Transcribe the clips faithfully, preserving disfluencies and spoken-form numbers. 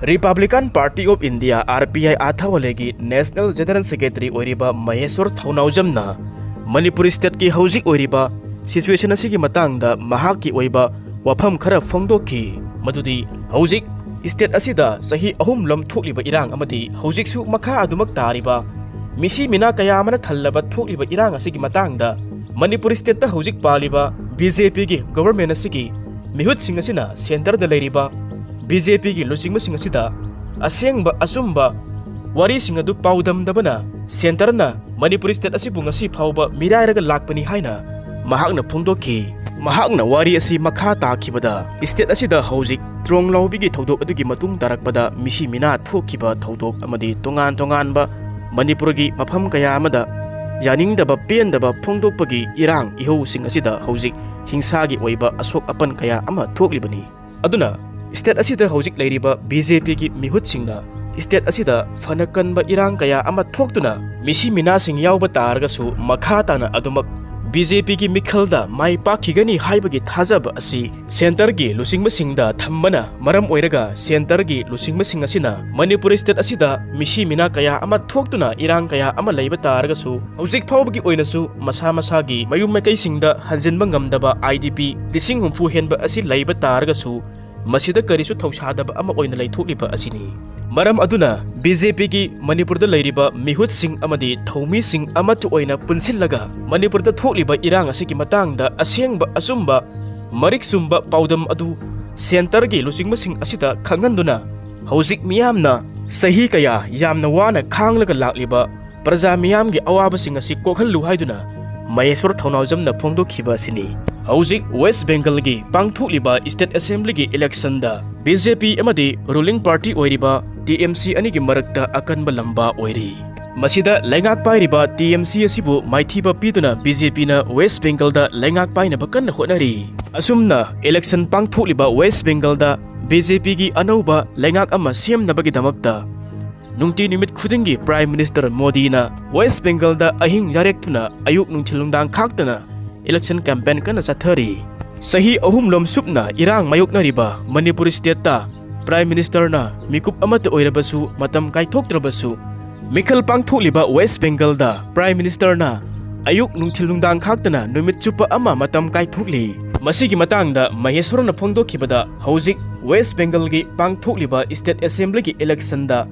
Republican Party of India, R P I, ꯑꯥꯊꯥꯋꯥꯂꯦꯒꯤ National General Secretary ꯑꯣꯏꯔꯤꯕ ꯃꯍꯦꯁ꯭ꯋꯔ ꯊꯧꯅꯥꯎꯖꯝꯅ ꯃꯅꯤꯄꯨꯔ stateꯀꯤ ꯍꯧꯖꯤꯛ ꯑꯣꯏꯔꯤꯕ situation ꯑꯁꯤꯒꯤ ꯃꯇꯥꯡꯗ ꯃꯍꯥꯛꯀꯤ ꯑꯣꯏꯕ ꯋꯥꯐꯝ ꯈꯔ ꯐꯣꯡꯗꯣꯛꯈꯤ, ꯃꯗꯨꯗꯤ ꯍꯧꯖꯤꯛ state ꯑꯁꯤꯗ ꯆꯍꯤ ꯑꯍꯨꯝ ꯂꯣꯝ ꯊꯣꯛꯂꯤꯕ ꯏꯔꯥꯡ ꯑꯃꯗꯤ ꯍꯧꯖꯤꯛꯁꯨ ꯃꯈꯥ ꯑꯗꯨꯃꯛ ꯇꯥꯔꯤꯕ ꯃꯤꯁꯤ ꯃꯤꯅꯥ ꯀꯌꯥ ꯑꯃꯅ ꯊꯜꯂꯕ ꯊꯣꯛꯂꯤꯕ ꯏꯔꯥꯡ ꯑꯁꯤꯒꯤ ꯃꯇꯥꯡꯗ ꯃꯅꯤꯄꯨꯔ stateꯇ ꯍꯧꯖꯤꯛ ꯄꯥꯜꯂꯤꯕ BJPꯒꯤ government ꯑꯁꯤꯒꯤ ꯃꯤꯍꯨꯠꯁꯤꯡ ꯑꯁꯤꯅ centreꯗ ꯂꯩꯔꯤꯕ BJPꯒꯤ ꯂꯨꯆꯤꯡꯕꯁꯤꯡ ꯑꯁꯤꯗ ꯑꯁꯦꯡꯕ ꯑꯆꯨꯝꯕ ꯋꯥꯔꯤꯁꯤꯡ ꯑꯗꯨ ꯄꯥꯎꯗꯝꯗꯕꯅ centreꯅ ꯃꯅꯤꯄꯨꯔ state ꯑꯁꯤꯕꯨ ꯉꯁꯤ ꯐꯥꯎꯕ ꯃꯤꯔꯥꯏꯔꯒ ꯂꯥꯛꯄꯅꯤ ꯍꯥꯏꯅ ꯃꯍꯥꯛꯅ ꯐꯣꯡꯗꯣꯛꯈꯤ꯫ ꯃꯍꯥꯛꯅ ꯋꯥꯔꯤ ꯑꯁꯤ ꯃꯈꯥ ꯇꯥꯈꯤꯕꯗ, state ꯑꯁꯤꯗ ꯍꯧꯖꯤꯛ ꯇ꯭ꯔꯣꯡ ꯂꯥꯎꯕꯤꯒꯤ ꯊꯧꯗꯣꯛ ꯑꯗꯨꯒꯤ ꯃꯇꯨꯡ ꯇꯥꯔꯛꯄꯗ ꯃꯤꯁꯤ ꯃꯤꯅꯥ ꯊꯣꯛꯈꯤꯕ ꯊꯧꯗꯣꯛ ꯑꯃꯗꯤ ꯇꯣꯉꯥꯟ ꯇꯣꯉꯥꯟꯕ ꯃꯅꯤꯄꯨꯔꯒꯤ ꯃꯐꯝ ꯀꯌꯥ ꯑꯃꯗ ꯌꯥꯅꯤꯡꯗꯕ ꯄꯦꯟꯗꯕ ꯐꯣꯡꯗꯣꯛꯄꯒꯤ ꯏꯔꯥꯡ ꯏꯍꯧꯁꯤꯡ ꯑꯁꯤꯗ ꯍꯧꯖꯤꯛ ꯍꯤꯡꯁꯥꯒꯤ ꯑꯣꯏꯕ ꯑꯁꯣꯛ ꯑꯄꯟ ꯀꯌꯥ ꯑꯃ ꯊꯣꯛꯂꯤꯕꯅꯤ꯫ ꯑꯗꯨꯅ state ꯑꯁꯤꯗ ꯍꯧꯖꯤꯛ ꯂꯩꯔꯤꯕ BJPꯒꯤ ꯃꯤꯍꯨꯠꯁꯤꯡꯅ state ꯑꯁꯤꯗ ꯐꯅ ꯀꯟꯕ ꯏꯔꯥꯡ ꯀꯌꯥ ꯑꯃ ꯊꯣꯛꯇꯨꯅ ꯃꯤꯁꯤ ꯃꯤꯅꯥꯁꯤꯡ ꯌꯥꯎꯕ ꯇꯥꯔꯒꯁꯨ ꯃꯈꯥ ꯇꯥꯅ ꯑꯗꯨꯃꯛ BJPꯒꯤ ꯃꯤꯈꯜꯗ ꯃꯥꯏ ꯄꯥꯛꯈꯤꯒꯅꯤ ꯍꯥꯏꯕꯒꯤ ꯊꯥꯖꯕ ꯑꯁꯤ centreꯒꯤ ꯂꯨꯆꯤꯡꯕꯁꯤꯡꯗ ꯊꯝꯕꯅ ꯃꯔꯝ ꯑꯣꯏꯔꯒ centreꯒꯤ ꯂꯨꯆꯤꯡꯕꯁꯤꯡ ꯑꯁꯤꯅ ꯃꯅꯤꯄꯨꯔ state ꯑꯁꯤꯗ ꯃꯤꯁꯤ ꯃꯤꯅꯥ ꯀꯌꯥ ꯑꯃ ꯊꯣꯛꯇꯨꯅ ꯏꯔꯥꯡ ꯀꯌꯥ ꯑꯃ ꯂꯩꯕ ꯇꯥꯔꯒꯁꯨ ꯍꯧꯖꯤꯛ ꯐꯥꯎꯕꯒꯤ ꯑꯣꯏꯅꯁꯨ ꯃꯁꯥ ꯃꯁꯥꯒꯤ ꯃꯌꯨꯝ ꯃꯀꯩꯁꯤꯡꯗ ꯍꯟꯖꯤꯟꯕ ꯉꯝꯗꯕ IDP ꯂꯤꯁꯤꯡ ꯍꯨꯝꯐꯨ ꯍꯦꯟꯕ ꯑꯁꯤ ꯂꯩꯕ ꯇꯥꯔꯒꯁꯨ ꯃꯁꯤꯗ ꯀꯔꯤꯁꯨ ꯊꯧꯁꯥꯗꯕ ꯑꯃ ꯑꯣꯏꯅ ꯂꯩꯊꯣꯛꯂꯤꯕ ꯑꯁꯤꯅꯤ꯫ ꯃꯔꯝ ꯑꯗꯨꯅ BJPꯒꯤ ꯃꯅꯤꯄꯨꯔꯗ ꯂꯩꯔꯤꯕ ꯃꯤꯍꯨꯠꯁꯤꯡ ꯑꯃꯗꯤ ꯊꯧꯃꯤꯁꯤꯡ ꯑꯃꯠꯇ ꯑꯣꯏꯅ ꯄꯨꯟꯁꯤꯜꯂꯒ ꯃꯅꯤꯄꯨꯔꯗ ꯊꯣꯛꯂꯤꯕ ꯏꯔꯥꯡ ꯑꯁꯤꯒꯤ ꯃꯇꯥꯡꯗ ꯑꯁꯦꯡꯕ ꯑꯆꯨꯝꯕ ꯃꯔꯤꯛ ꯆꯨꯝꯕ ꯄꯥꯎꯗꯝ ꯑꯗꯨ centreꯒꯤ ꯂꯨꯆꯤꯡꯕꯁꯤꯡ ꯑꯁꯤꯗ ꯈꯪꯍꯟꯗꯨꯅ ꯍꯧꯖꯤꯛ ꯃꯤꯌꯥꯝꯅ ꯆꯍꯤ ꯀꯌꯥ ꯌꯥꯝꯅ ꯋꯥꯅ ꯈꯥꯡꯂꯒ ꯂꯥꯛꯂꯤꯕ ꯄ꯭ꯔꯖꯥ ꯃꯤꯌꯥꯝꯒꯤ ꯑꯋꯥꯕꯁꯤꯡ ꯑꯁꯤ ꯀꯣꯛꯍꯜꯂꯨ ꯍꯥꯏꯗꯨꯅ ꯃꯍꯦꯁ꯭ꯋꯔ ꯊꯧꯅꯥꯎꯖꯝꯅ ꯐꯣꯡꯗꯣꯛꯈꯤꯕ ꯑꯁꯤꯅꯤ꯫ ꯍꯧꯖꯤꯛ West Bengalꯒꯤ ꯄꯥꯡꯊꯣꯛꯂꯤꯕ state assemblyꯒꯤ electionꯗ BJP ꯑꯃꯗꯤ ruling party ꯑꯣꯏꯔꯤꯕ TMC ꯑꯅꯤꯒꯤ ꯃꯔꯛꯇ ꯑꯀꯟꯕ ꯂꯝꯕꯥ ꯑꯣꯏꯔꯤ꯫ ꯃꯁꯤꯗ ꯂꯩꯉꯥꯛ ꯄꯥꯏꯔꯤꯕ TMC ꯑꯁꯤꯕꯨ ꯃꯥꯏꯊꯤꯕ ꯄꯤꯗꯨꯅ BJPꯅ West Bengalꯗ ꯂꯩꯉꯥꯛ ꯄꯥꯏꯅꯕ ꯀꯟꯅ ꯍꯣꯠꯅꯔꯤ꯫ ꯑꯁꯨꯝꯅ election ꯄꯥꯡꯊꯣꯛꯂꯤꯕ West Bengalꯗ BJPꯒꯤ ꯑꯅꯧꯕ ꯂꯩꯉꯥꯛ ꯑꯃ ꯁꯦꯝꯅꯕꯒꯤꯗꯃꯛꯇ ꯅꯨꯡꯇꯤ ꯅꯨꯃꯤꯠ ꯈꯨꯗꯤꯡꯒꯤ Prime Minister ꯃꯣꯗꯤꯅ West Bengalꯗ ꯑꯍꯤꯡ ꯌꯥꯔꯦꯛꯇꯨꯅ ꯑꯌꯨꯛ ꯅꯨꯡꯊꯤꯜ ꯅꯨꯡꯗꯥꯡ ꯈꯥꯛꯇꯅ election campaign ꯀꯟꯅ ꯆꯠꯊꯔꯤ꯫ ꯆꯍꯤ ꯑꯍꯨꯝ ꯂꯣꯝ ꯁꯨꯞꯅ ꯏꯔꯥꯡ ꯃꯥꯌꯣꯛꯅꯔꯤꯕ ꯃꯅꯤꯄꯨꯔ stateꯇ Prime Ministerꯅ ꯃꯤꯀꯨꯞ ꯑꯃꯠꯇ ꯑꯣꯏꯔꯕꯁꯨ ꯃꯇꯝ ꯀꯥꯏꯊꯣꯛꯇ꯭ꯔꯕꯁꯨ ꯃꯤꯈꯜ ꯄꯥꯡꯊꯣꯛꯂꯤꯕ West Bengalꯗ Prime Ministerꯅ ꯑꯌꯨꯛ ꯅꯨꯡꯊꯤꯜ ꯅꯨꯡꯗꯥꯡ ꯈꯥꯛꯇꯅ ꯅꯨꯃꯤꯠ ꯆꯨꯞꯄ ꯑꯃ ꯃꯇꯝ ꯀꯥꯏꯊꯣꯛꯂꯤ꯫ ꯃꯁꯤꯒꯤ ꯃꯇꯥꯡꯗ ꯃꯍꯦꯁ꯭ꯋꯔꯅ ꯐꯣꯡꯗꯣꯛꯈꯤꯕꯗ, ꯍꯧꯖꯤꯛ West Bengalꯒꯤ ꯄꯥꯡꯊꯣꯛꯂꯤꯕ State Assemblyꯒꯤ electionꯗ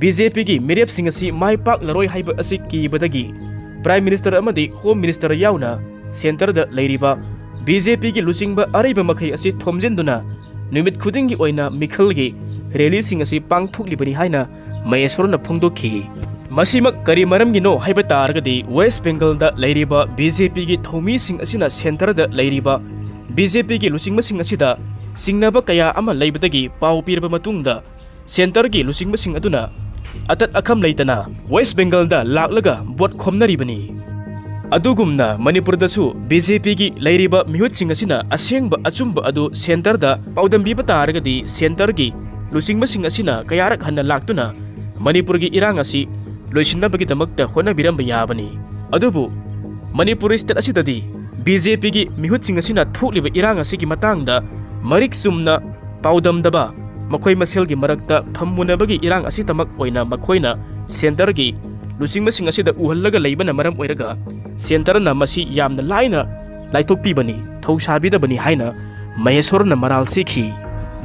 BJPꯒꯤ ꯃꯤꯔꯦꯞꯁꯤꯡ ꯑꯁꯤ ꯃꯥꯏ ꯄꯥꯛꯂꯔꯣꯏ ꯍꯥꯏꯕ ꯑꯁꯤ ꯀꯤꯕꯗꯒꯤ Prime Minister ꯑꯃꯗꯤ Home Minister ꯌꯥꯎꯅ centreꯗ ꯂꯩꯔꯤꯕ BJPꯒꯤ ꯂꯨꯆꯤꯡꯕ ꯑꯔꯩꯕ ꯃꯈꯩ ꯑꯁꯤ ꯊꯣꯝꯖꯤꯟꯗꯨꯅ ꯅꯨꯃꯤꯠ ꯈꯨꯗꯤꯡꯒꯤ ꯑꯣꯏꯅ ꯃꯤꯈꯜꯒꯤ rallyꯁꯤꯡ ꯑꯁꯤ ꯄꯥꯡꯊꯣꯛꯂꯤꯕꯅꯤ ꯍꯥꯏꯅ ꯃꯍꯦꯁ꯭ꯋꯔꯅ ꯐꯣꯡꯗꯣꯛꯈꯤ꯫ ꯃꯁꯤꯃꯛ ꯀꯔꯤ ꯃꯔꯝꯒꯤꯅꯣ ꯍꯥꯏꯕ ꯇꯥꯔꯒꯗꯤ, West Bengalꯗ ꯂꯩꯔꯤꯕ BJPꯒꯤ ꯊꯧꯃꯤꯁꯤꯡ ꯑꯁꯤꯅ centreꯗ ꯂꯩꯔꯤꯕ BJPꯒꯤ ꯂꯨꯆꯤꯡꯕꯁꯤꯡ ꯑꯁꯤꯗ ꯆꯤꯡꯅꯕ ꯀꯌꯥ ꯑꯃ ꯂꯩꯕꯗꯒꯤ ꯄꯥꯎ ꯄꯤꯔꯕ ꯃꯇꯨꯡꯗ, centreꯒꯤ ꯂꯨꯆꯤꯡꯕꯁꯤꯡ ꯑꯗꯨꯅ ꯑꯇꯠ ꯑꯈꯝ ꯂꯩꯇꯅ West Bengalꯗ ꯂꯥꯛꯂꯒ vote ꯈꯣꯝꯅꯔꯤꯕꯅꯤ꯫ ꯑꯗꯨꯒꯨꯝꯅ ꯃꯅꯤꯄꯨꯔꯗꯁꯨ BJPꯒꯤ ꯂꯩꯔꯤꯕ ꯃꯤꯍꯨꯠꯁꯤꯡ ꯑꯁꯤꯅ ꯑꯁꯦꯡꯕ ꯑꯆꯨꯝꯕ ꯑꯗꯨ centreꯗ ꯄꯥꯎꯗꯝꯕꯤꯕ ꯇꯥꯔꯒꯗꯤ, centreꯒꯤ ꯂꯨꯆꯤꯡꯕꯁꯤꯡ ꯑꯁꯤꯅ ꯀꯌꯥꯔꯛ ꯍꯟꯅ ꯂꯥꯛꯇꯨꯅ ꯃꯅꯤꯄꯨꯔꯒꯤ ꯏꯔꯥꯡ ꯑꯁꯤ ꯂꯣꯏꯁꯤꯟꯅꯕꯒꯤꯗꯃꯛꯇ ꯍꯣꯠꯅꯕꯤꯔꯝꯕ ꯌꯥꯕꯅꯤ꯫ ꯑꯗꯨꯕꯨ ꯃꯅꯤꯄꯨꯔ state ꯑꯁꯤꯗꯗꯤ BJPꯒꯤ ꯃꯤꯍꯨꯠꯁꯤꯡ ꯑꯁꯤꯅ ꯊꯣꯛꯂꯤꯕ ꯏꯔꯥꯡ ꯑꯁꯤꯒꯤ ꯃꯇꯥꯡꯗ ꯃꯔꯤꯛ ꯆꯨꯝꯅ ꯄꯥꯎꯗꯝꯗꯕ, ꯃꯈꯣꯏ ꯃꯁꯦꯜꯒꯤ ꯃꯔꯛꯇ ꯐꯝꯃꯨꯅꯕꯒꯤ ꯏꯔꯥꯡ ꯑꯁꯤꯇꯃꯛ ꯑꯣꯏꯅ ꯃꯈꯣꯏꯅ centreꯒꯤ ꯂꯨꯆꯤꯡꯕꯁꯤꯡ ꯑꯁꯤꯗ ꯎꯍꯜꯂꯒ ꯂꯩꯕꯅ ꯃꯔꯝ ꯑꯣꯏꯔꯒ centreꯅ ꯃꯁꯤ ꯌꯥꯝꯅ ꯂꯥꯏꯅ ꯂꯥꯏꯊꯣꯛꯄꯤꯕꯅꯤ, ꯊꯧꯁꯥꯕꯤꯗꯕꯅꯤ ꯍꯥꯏꯅ ꯃꯍꯦꯁ꯭ꯋꯔꯅ ꯃꯔꯥꯜ ꯁꯤꯈꯤ꯫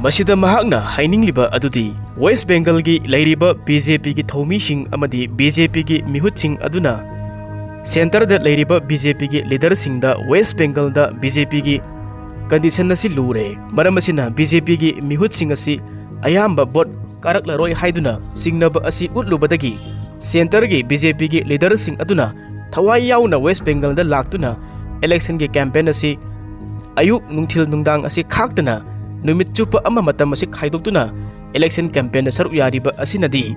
ꯃꯁꯤꯗ ꯃꯍꯥꯛꯅ ꯍꯥꯏꯅꯤꯡꯂꯤꯕ ꯑꯗꯨꯗꯤ, West Bengalꯒꯤ ꯂꯩꯔꯤꯕ BJPꯒꯤ ꯊꯧꯃꯤꯁꯤꯡ ꯑꯃꯗꯤ BJPꯒꯤ ꯃꯤꯍꯨꯠꯁꯤꯡ ꯑꯗꯨꯅ centreꯗ ꯂꯩꯔꯤꯕ BJPꯒꯤ leaderꯁꯤꯡꯗ West Bengalꯗ BJPꯒꯤ condition ꯑꯁꯤ ꯂꯨꯔꯦ, ꯃꯔꯝ ꯑꯁꯤꯅ BJPꯒꯤ ꯃꯤꯍꯨꯠꯁꯤꯡ ꯑꯁꯤ ꯑꯌꯥꯝꯕ vote ꯀꯥꯔꯛꯂꯔꯣꯏ ꯍꯥꯏꯗꯨꯅ ꯆꯤꯡꯅꯕ ꯑꯁꯤ ꯎꯠꯂꯨꯕꯗꯒꯤ centreꯒꯤ BJPꯒꯤ leaderꯁꯤꯡ ꯑꯗꯨꯅ ꯊꯋꯥꯏ ꯌꯥꯎꯅ West Bengalꯗ ꯂꯥꯛꯇꯨꯅ electionꯒꯤ campaign ꯑꯁꯤ ꯑꯌꯨꯛ ꯅꯨꯡꯊꯤꯜ ꯅꯨꯡꯗꯥꯡ ꯑꯁꯤ ꯈꯥꯛꯇꯅ ꯅꯨꯃꯤꯠ ꯆꯨꯞꯄ ꯑꯃ ꯃꯇꯝ ꯑꯁꯤ ꯈꯥꯏꯗꯣꯛꯇꯨꯅ election campaignꯗ ꯁꯔꯨꯛ ꯌꯥꯔꯤꯕ ꯑꯁꯤꯅꯗꯤ